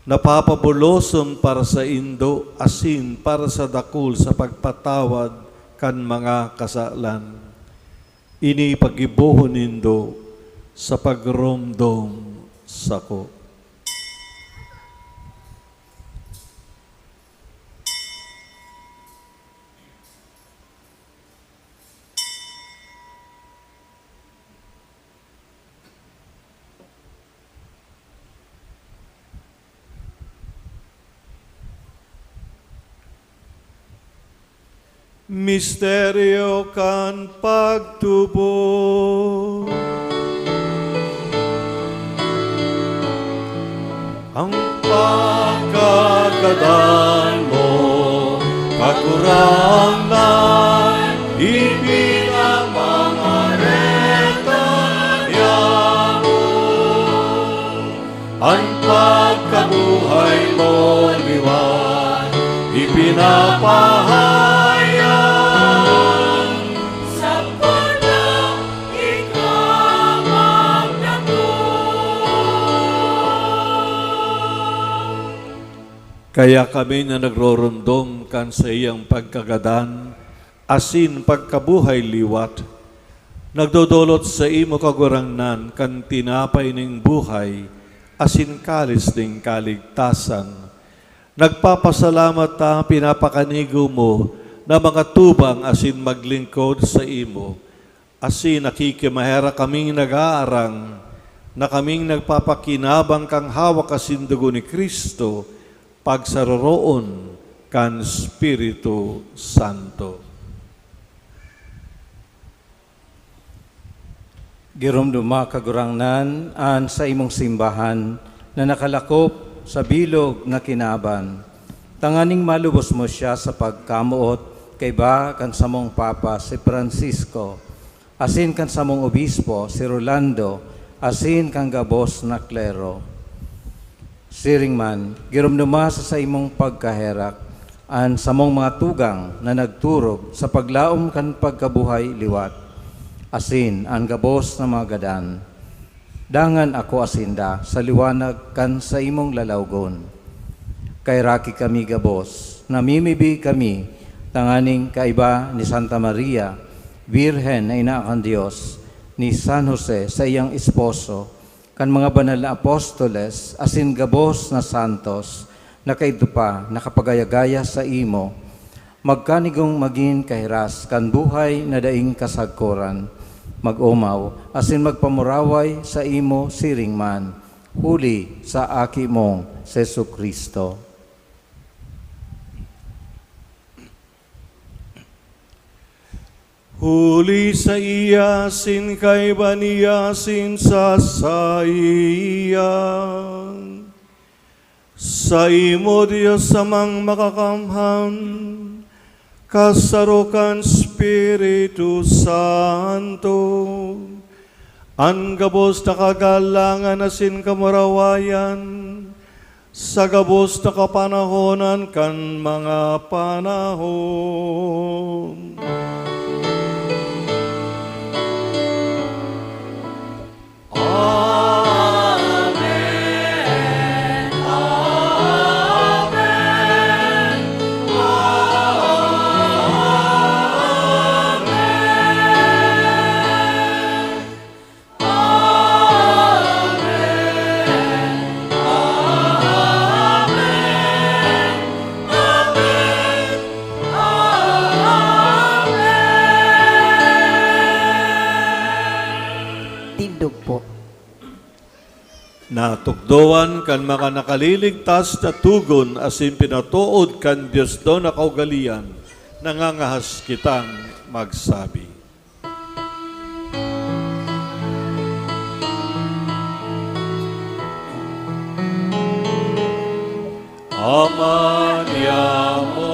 napapabuloson para saindo asin para sa dakul sa pagpatawad kan mga kasalan. Ini paggibohon nindo sa pagromdom sako." Misteryo kan pagtubod. Ang pagkagadan mo, Kagurangnan, ipinapamareta niamo. An pagkabuhay mo liwat ipinapahayag. Sampot na ika magdakul. Kaya kami na nagroromdom kan saiyang pagkagadan asin pagkabuhay liwat, nagdodolot saimo, Kagurangnan, kan tinapay nin buhay asin kalis nin kaligtasan. Nagpapasalamat ta, pinapakanigo mo na makatubang asin maglingkod saimo. Asin nakikimaherak kaming nag-aarang na kaming nagpapakinabang kan hawak asin dugo ni Cristo, pagsaroroon kan Espiritu Santo. Giromdoma, Kagurangnan, an saimong simbahan na nakalakop sa bilog na kinaban, tanganing malubos mo siya sa pagkamoot kaiba kan samong Papa, si Francisco, asin kan samong Obispo, si Rolando, asin kan gabos na klero. Siring man, giromdoma sa saimong pagkaherak an samong mga tugang na nagturog sa paglaom kan pagkabuhay liwat, asin an gabos na mga gadan. Dangan ako asinda sa liwanag kan saimong lalawgon. Kaheraki kami gabos, namimibi kami tanganing kaiba ni Santa Maria, Birhen na ina kan Dios, ni San Jose, saiyang esposo, kan mga banal na apostoles, asin gabos na santos na kaidto pa nakapagaya-gaya saimo, magkanigong magin kahiras kan buhay na daing kasagkoran, mag-omaw, asin magpamuraway saimo siring man, huli sa Aki mong Jesu-Cristo. Huli saiya, asin kaiba niya, asin sa saiya, saimo, Dios Amang Makakamhan, kasaro kan Espiritu Santo, an gabos na kagalangan asin kamurawayan, sa gabos na kapanahonan kan mga panahon. Amen. Amen. Amen. Amen. Amen. Amen. Amen. Tindog po. Natukdoan kan mga nakaliligtas na togon asin pinatood kan Dios daw na kaugalian, nangangahas kitang magsabi. Ama niamo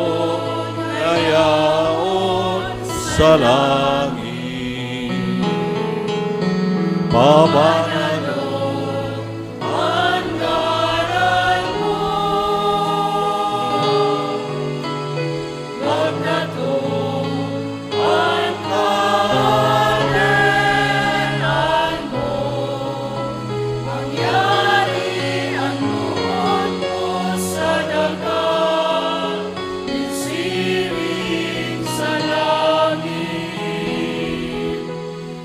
na yaon sa langit, pabananon an ngaran mo. Magkatong an kaharian mo, mangyari an boot mo sa daga, isiring sa langit.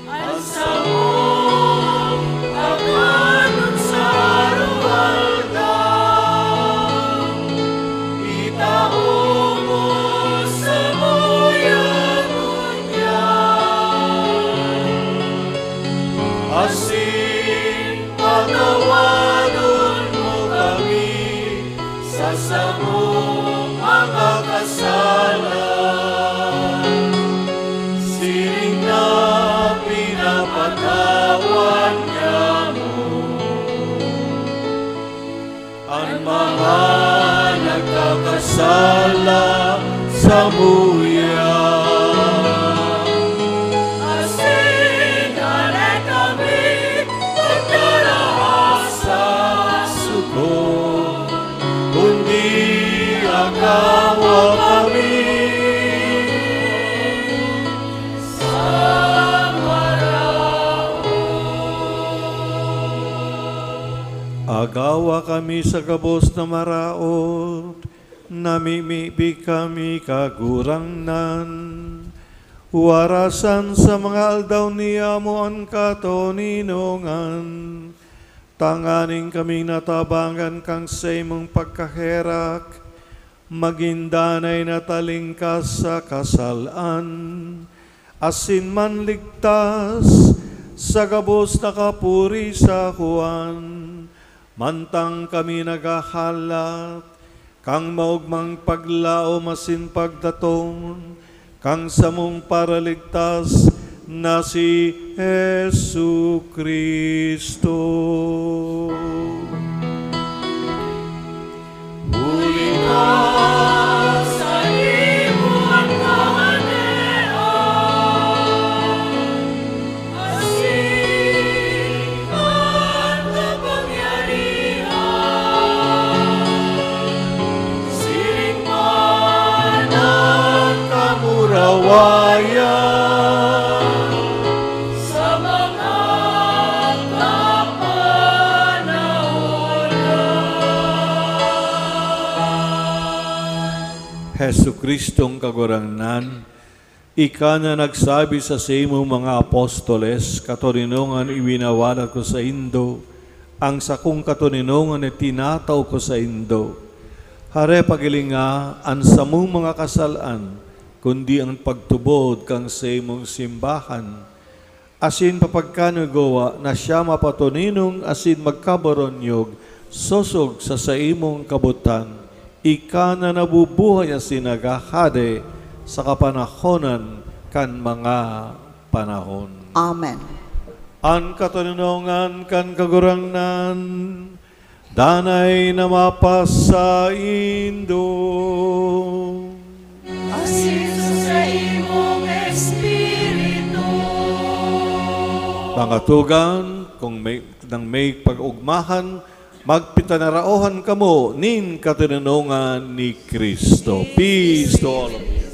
An samong pagkanon sa aroaldaw, itao mo samuya ngunyan, asin patawadon mo kami sa samong mga kasalan, siring na pinapatawad niamo an mga nagkakasala samuya. Asin dai kami pagdaraha sa sugot, kundi agawa kami sa maraot. Agawa kami sa gabos na maraot, namimibi kami, Kagurangnan. Warasan sa mga aldaw niyamo an katoninongan, tanganing kaming natabangan kan saimong pagkaherak, magin danay na talingkas sa kasal-an, asin manligtas sa gabos na kapuri sa Juan, mantang kami naghahalat kan maogmang paglaom asin pagdatong kan samong Paraligtas na si Jesu-Cristo. Huli ta saimo an kahadean, asin an kapangyarihan, siring man an kamurawayan, sa mga kapanahonan. Jesu-Cristong Kagurangnan, Ika na nagsabi sa saimong mga apostoles, "Katoninongan iwinawalat ko saindo, ang sakong katoninongan itinatao ko saindo." Hare, paghilinga an samong mga kasal-an, kundi an pagtubod kan saimong simbahan, asin papagkanigowa na siya mapatoninong asin magkabaronyog sosog sa saimong kabotan, ika na nabubuhay asin naghahade sa kapanahonan kan mga panahon. Amen. An katoninongan kan Kagurangnan danay na mapasaindo. Asin sa saimong espiritu. Mga tugang, kung may, nang may pag-ugmahan, magpitanaraohan kamo nin katoninongan ni Cristo. Peace to all of you.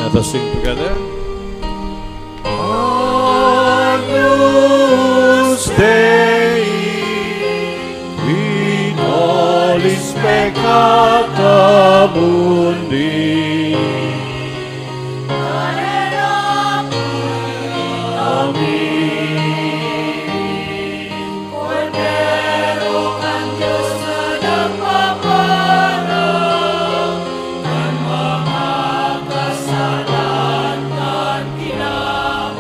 Let us sing together. Agnus Dei, quid tollis peccata mundi. Kordero kan Dios na nagpaparang kan mga kasalan kan kinaban.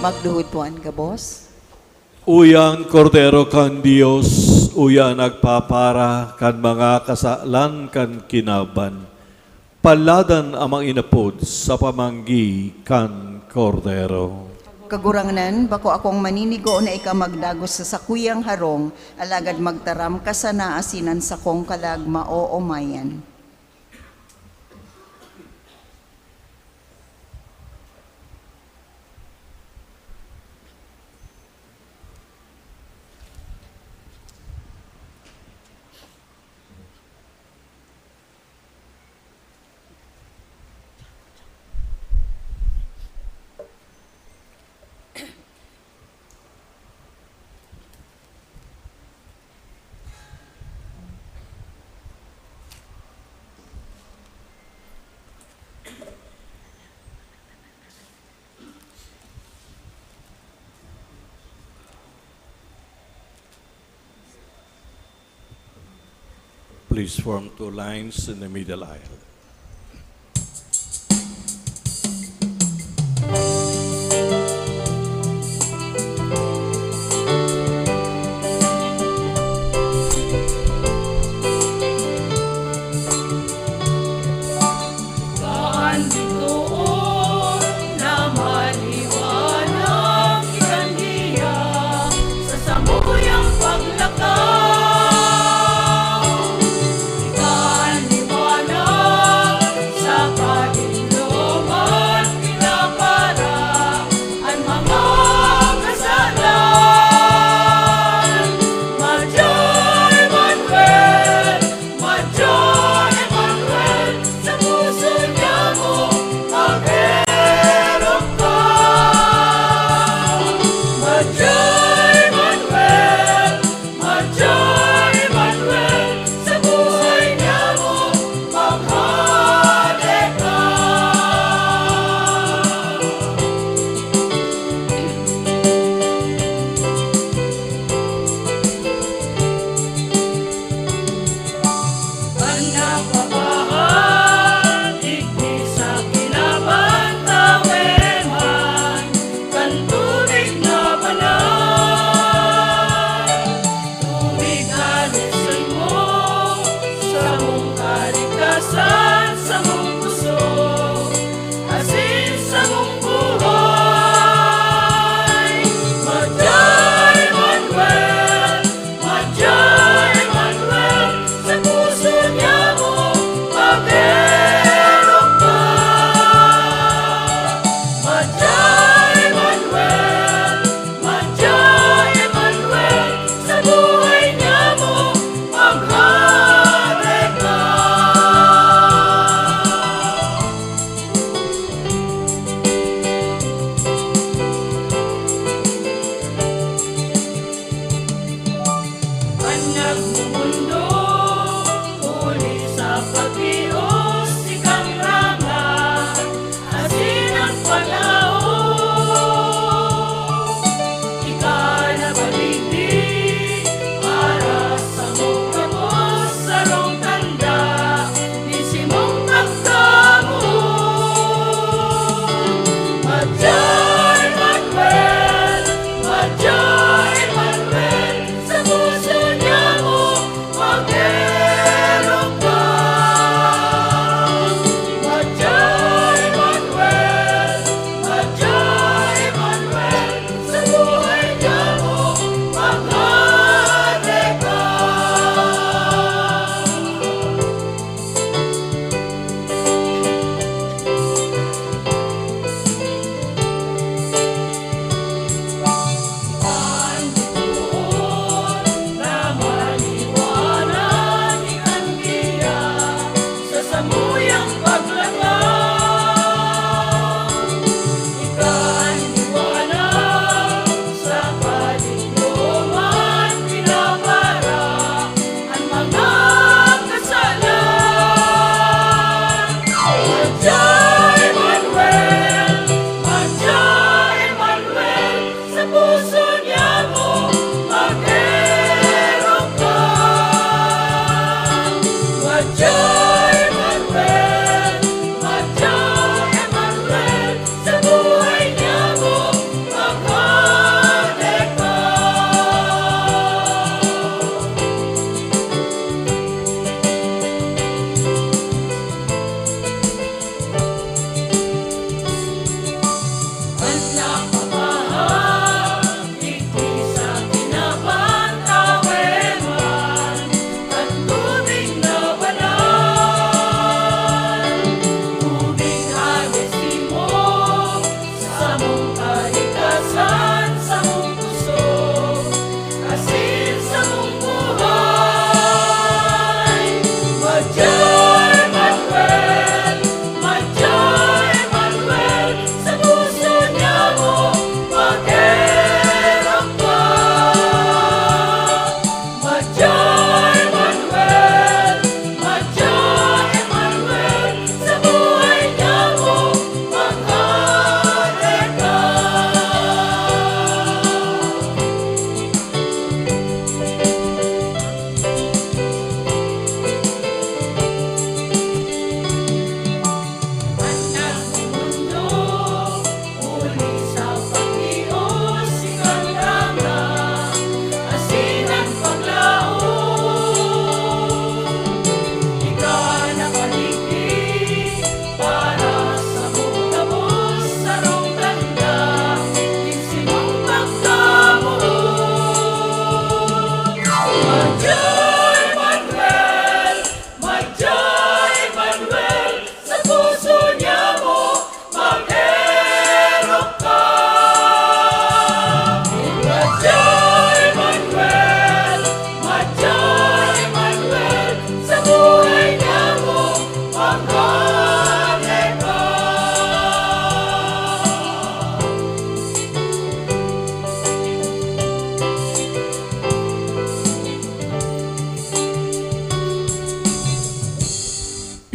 Magluhod po an gabos. Uya an Kordero kan Dios, uya an nagpapara kan mga kasalan kan kinaban. Paladan an mga inapod sa pamanggi kan Kordero. Kagurangnan, bako akong maninigo na ika magdagos sa sakuyang harong, alagad magtaram ka sana asin an sakong kalag maoomayan. Please form two lines in the middle aisle. Kaan digdoon na maliwanag kitang giya sa samuyang paglakaw. Kaan liwanag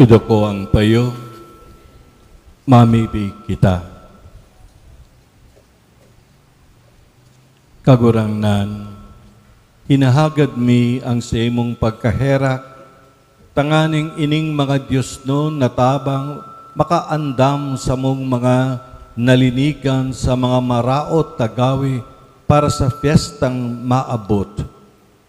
Iduko ang payo, mamibi kita. Kagurangnan, hinahagad mi ang saimong pagkaherak, tanganing ining mga diosnon na tabang makaandam samong mga nalinigan sa mga maraot na gawe para sa fiestang maabot.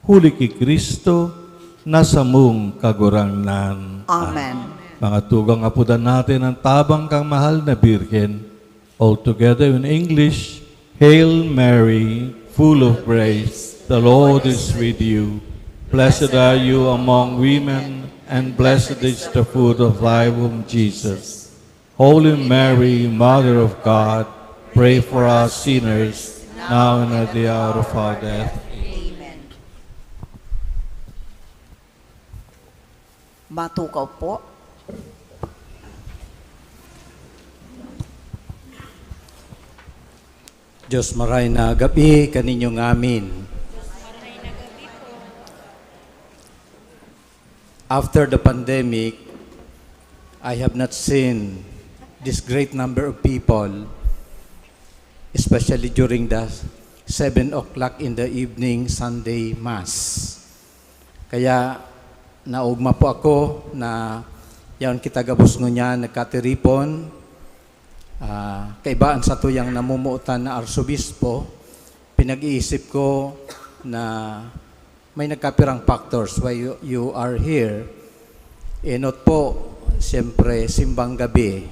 Huli ki Cristo, na samong Kagurangnan. Amen. Mga tugang, apodan natin ang tabang kan Mahal na Birhen. All together in English, "Hail Mary, full of grace, the Lord is with you. Blessed are you among women, and blessed is the fruit of thy womb, Jesus. Holy Mary, Mother of God, pray for us sinners, now and at the hour of our death." Amen. Matukaw po. Diyos, maray na gabi kaninyo ngamin. After the pandemic, I have not seen this great number of people, especially during the seven o'clock in the evening Sunday Mass. Kaya naogma po ako na yaon kita gabos ngunyan nagkatiripon. Ah, kaiba an satuyang namumuotan na arsobispo, pinag-iisip ko na may nagkapirang factors why you, you are here. Enot po, siyempre, simbang gabi.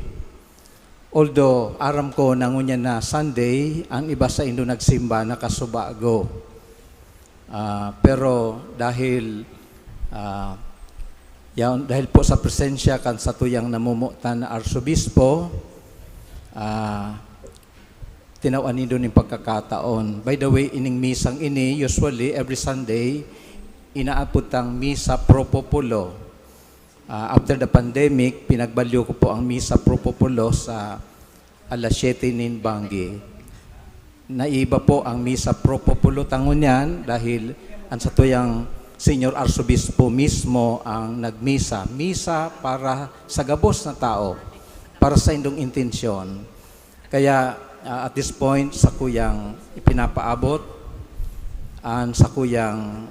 Although, aram ko na ngunyan na Sunday, ang iba saindo nagsimba na kasubago. Ah, pero dahil, ah, yaon, dahil po sa presensya kan satuyang namomotan na arsobispo, ah, tinawan nindo nin pagkakataon. By the way, ining misang ini, usually, every Sunday, inaapod tang misa pro populo. Ah, after the pandemic, pinagbalyo ko po ang misa pro populo sa alas siyete nin banggi. Naiba po ang misa pro populo ta ngunyan dahil ang satuyang Senior Arsobispo mismo ang nagmisa. Misa para sa gabos na tao, para sa indong intensyon. Kaya, ah, at this point, sakuyang ipinapaabot an sakuyang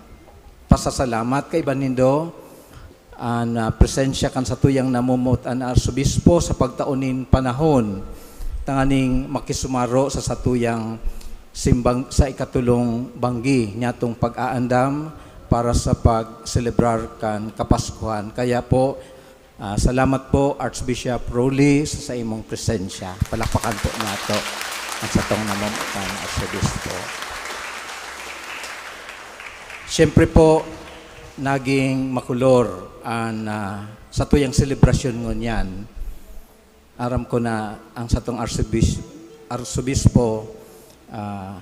pasasalamat kaiba nindo, an, ah, presensya kan satuyang namumuot an arsobispo sa pagtao nin panahon tanganing makisumaro sa satuyang simbang sa ikatulong banggi niyatong pag-aandam para sa pagselebrar kan Kapaskuhan. Kaya po, ah, salamat po, Archbishop Rolly, sa, sa imong presensya. Palakpakan po nato ang satong namomotan na Arsobispo. Siyempre po, naging makulor an, ah, satuyang selebrasyon ngunyan. Aram ko na ang satong Arsobis-, Arsobispo, ah,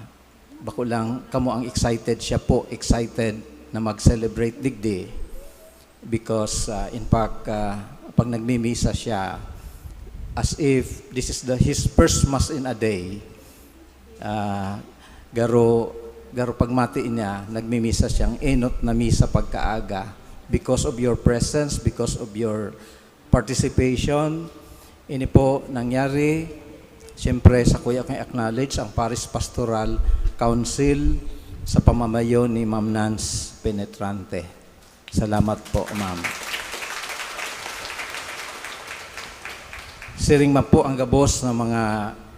bako lang kamo ang excited, siya po excited na mag-celebrate digdi. Because, ah, in fact, ah, pag nagmimisa siya, as if this is the, his first mass in a day, ah, garo, garo pagmati niya, nagmimisa siyang enot na misa pagkaaga because of your presence, because of your participation. Ini po nangyari, siyempre, sakuya kong i-acknowledge ang Parish Pastoral Council sa pamamayo ni Ma'am Nance Penetrante. Salamat po, Ma'am. Siring man po ang gabos ng mga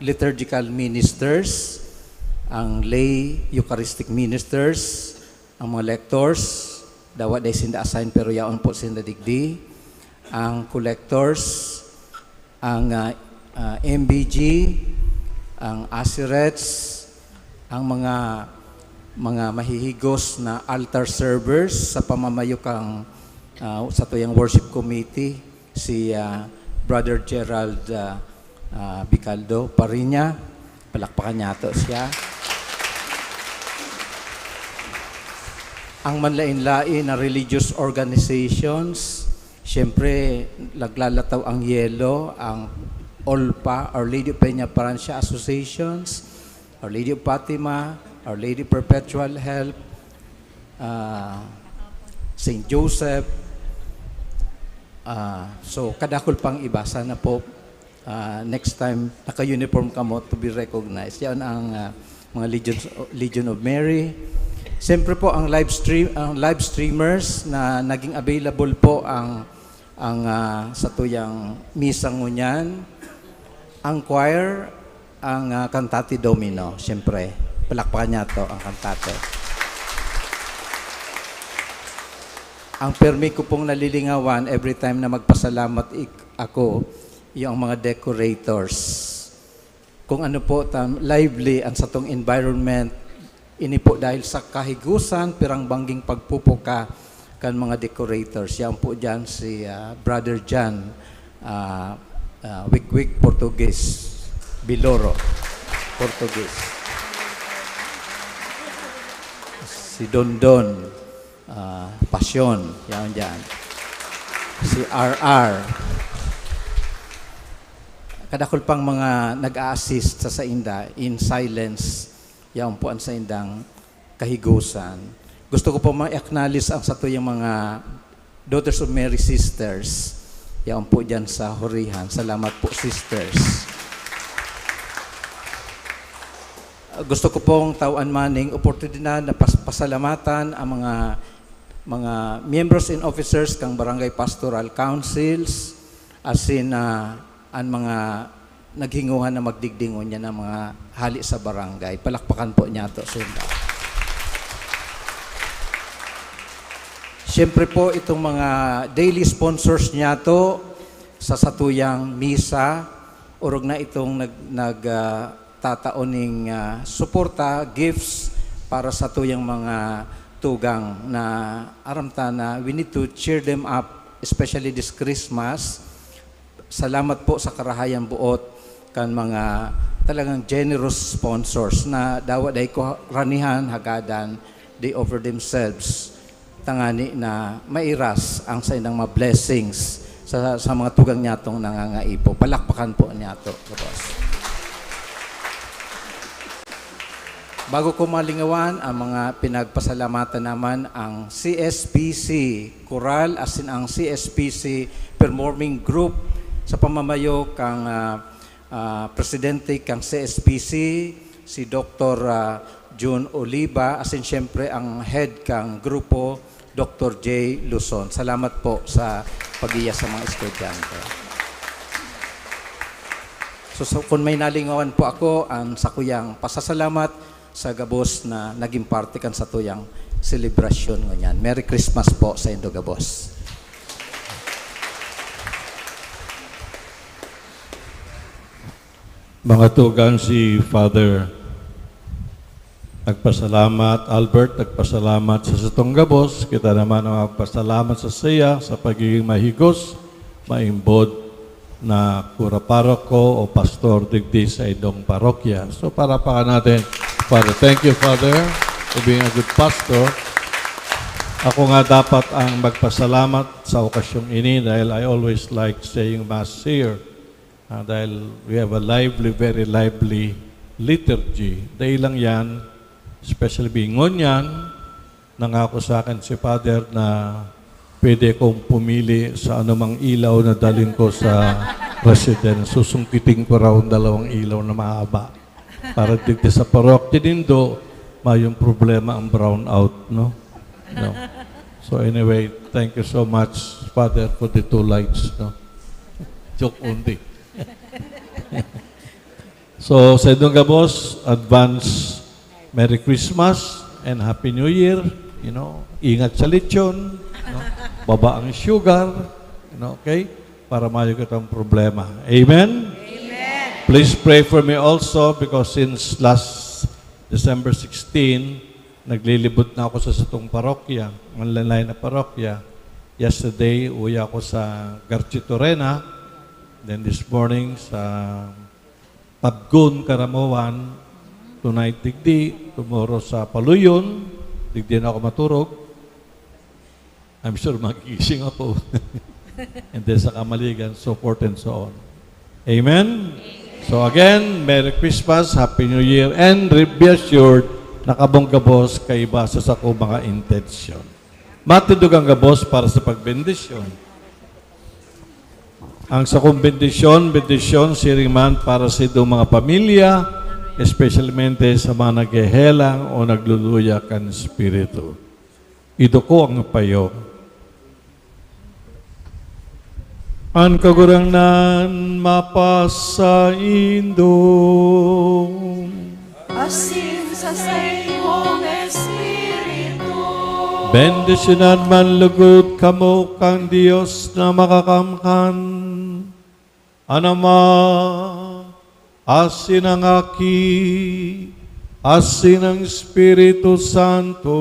liturgical ministers, ang lay Eucharistic ministers, ang mga lectors, dawa dai sinda assign pero yaon po sinda digdi, ang collectors, ang, ah, ah, M B G, ang asirets, ang mga, mga mahihigos na altar servers sa pamamayo kang, ah, satuyang worship committee, si, ah, Brother Gerald, ah, ah, Bicaldo Pariña. Palakpakan niyato siya. Ang manlain-lain na religious organizations, siyempre, naglalataw ang yelo, ang OLPA, Our Lady of Peña Francia Associations, Our Lady of Fatima, Our Lady Perpetual Help, ah, Saint Joseph, Ah, so, kadakul pang iba. Sana po, ah, next time, naka-uniform kamo to be recognized. Yan ang, ah, mga Legions, Legion of Mary. Siyempre po, ang live stream, ang live streamers na naging available po ang, ang, ah, satuyang misa ngunyan. Ang choir, ang, ah, Cantate Domino, siyempre. Palakpakan niya to, ang Cantate. Ang permi ko pong nalilingawan every time na magpasalamat ik-, ako, yung mga decorators. Kung ano po, tam-, lively ang satong environment, ini po dahil sa kahigusan, pirang bangging pagpupuka kan mga decorators. Yan po dyan si, ah, Brother John, ah, ah, Wikwik Portuguese, Biloro Portuguese. Si Dondon, ah, Pasyon, yan dyan. Si R R. Kadakul pang mga nag-a-assist sa sainda in silence, yaon po ang saindang kahigusan. Gusto ko po ma-acknowledge ang satuyang mga Daughters of Mary Sisters, yaon po dyan sa Horihan. Salamat po, sisters. Gusto ko pong tawan maning oportunidad na pas-, pasalamatan ang mga, mga members and officers kang Barangay Pastoral Councils, asin, ah, an mga naghinguhan na magdigdi ngunyan na mga hali sa barangay. Palakpakan po niyato sila. Siyempre po, itong mga daily sponsors niyato sa satuyang misa, orog na itong nag-, nag-, ah, tatao ning, ah, suporta, gifts para satuyang mga tugang na aram ta na we need to cheer them up, especially this Christmas. Salamat po sa karahayang buot kan mga talagang generous sponsors na dawa dai ko ranihan, hagadan, they offer themselves tangani na mairas ang saindang mga blessings sa, sa mga tugang niyatong nangangaipo. Palakpakan po niyato, boss. Bago ko malingawan ang mga pinagpasalamatan naman, ang C S P C Coral, asin ang C S P C Performing Group sa pamamayo kang, ah, ah, presidente kang C S P C, si Doktor, ah, Jun Oliva, asin siyempre ang head kang grupo, Doktor Jay Luzon. Salamat po sa pag-iya sa mga estudyante. So, so, kung may nalingawan po ako, ang sakuyang pasasalamat sa gabos na naging parte kan satuyang selebrasyon ngunyan. Merry Christmas po sa indo gabos. Mga tugang, si Father nagpasalamat, Albert nagpasalamat sa satong gabos. Kita naman ang magpasalamat sa siya sa pagiging mahigos, maimbod na kura paroko o pastor digdi sa indong parokya. So, palakpakan natin, Father. Thank you, Father, for being a good pastor. Ako nga dapat ang magpasalamat sa okasyong ini dahil I always like saying Mass here. Ah, dahil we have a lively, very lively liturgy. Dahil lang yan, especially being ngunyan, nangako sa akin si Father na pwede kong pumili sa anumang ilaw na dalhin ko sa residence. Susungkitin ko raw ang dalawang ilaw na mahaba. Para digdi sa parokya nindo, mayong problema ang brownout, no? No. So anyway, thank you so much, Father, for the two lights, no? Joke only. So, sa indong gabos, advance Merry Christmas and Happy New Year. You know, ingat sa lechon, no? Baba ang sugar, you know, okay? Para mayo kitang problema. Amen? Amen. Please pray for me also because since last December sixteen, naglilibot na ako sa satong parokya, ang lalay na parokya. Yesterday, uwi ako sa Garchitorena. Then this morning, sa Tabgon, Caramoan. Tonight, digdi. Tomorrow, sa Paluyon. Digdi na ako maturog. I'm sure magigising ako. And then sa Kamaligan, so forth and so on. Amen? So again, Merry Christmas, Happy New Year, and re-, be assured, nakabong gabos kaiba sa sako mga intensyon. Matindog ang gabos para sa pagbendisyon. Ang sakong bendisyon, bendisyon siring man para sa idong mga pamilya, espesyalmente sa mga naghehelang o nagluluya kan Espiritu. Iduko ang payo. An Kagurangnan mapasaindo. Asin sa saimong espiritu. Bendisyonan man lugod kamo kan Dios na makakamkan, an Ama, asin an Aki, asin an Espiritu Santo.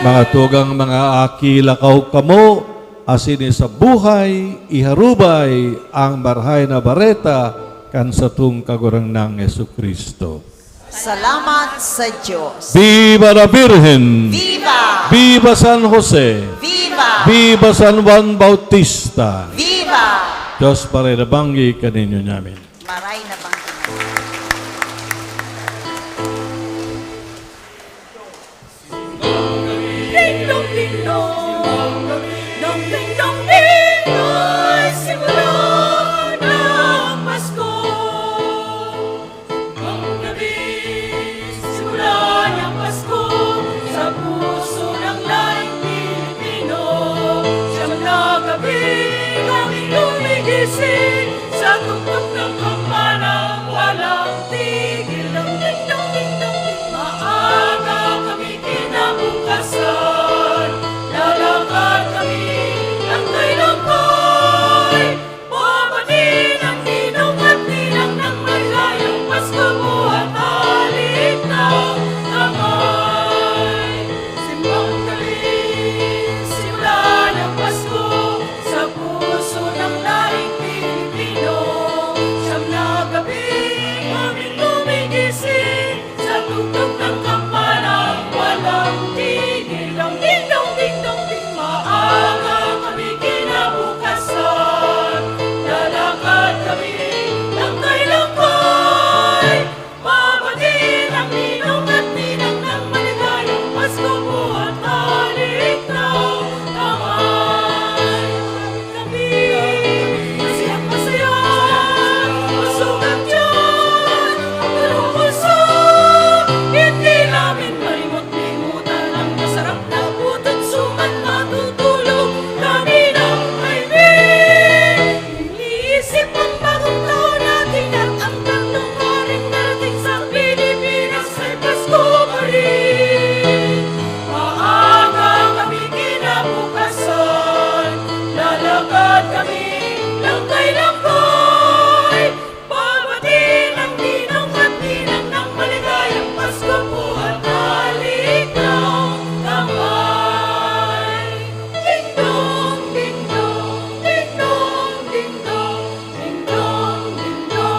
Mga tugang, mga aki, lakaw kamo, asin sa buhay, iharubay ang Marahay na Bareta kan satong Kagurangnan Jesu-Cristo. Salamat sa Diyos. Viva la Virgen! Viva! Viva San Jose! Viva! Viva San Juan Bautista! Viva! Diyos Maray na banggi kaninyo nyamin. Maray na banggi.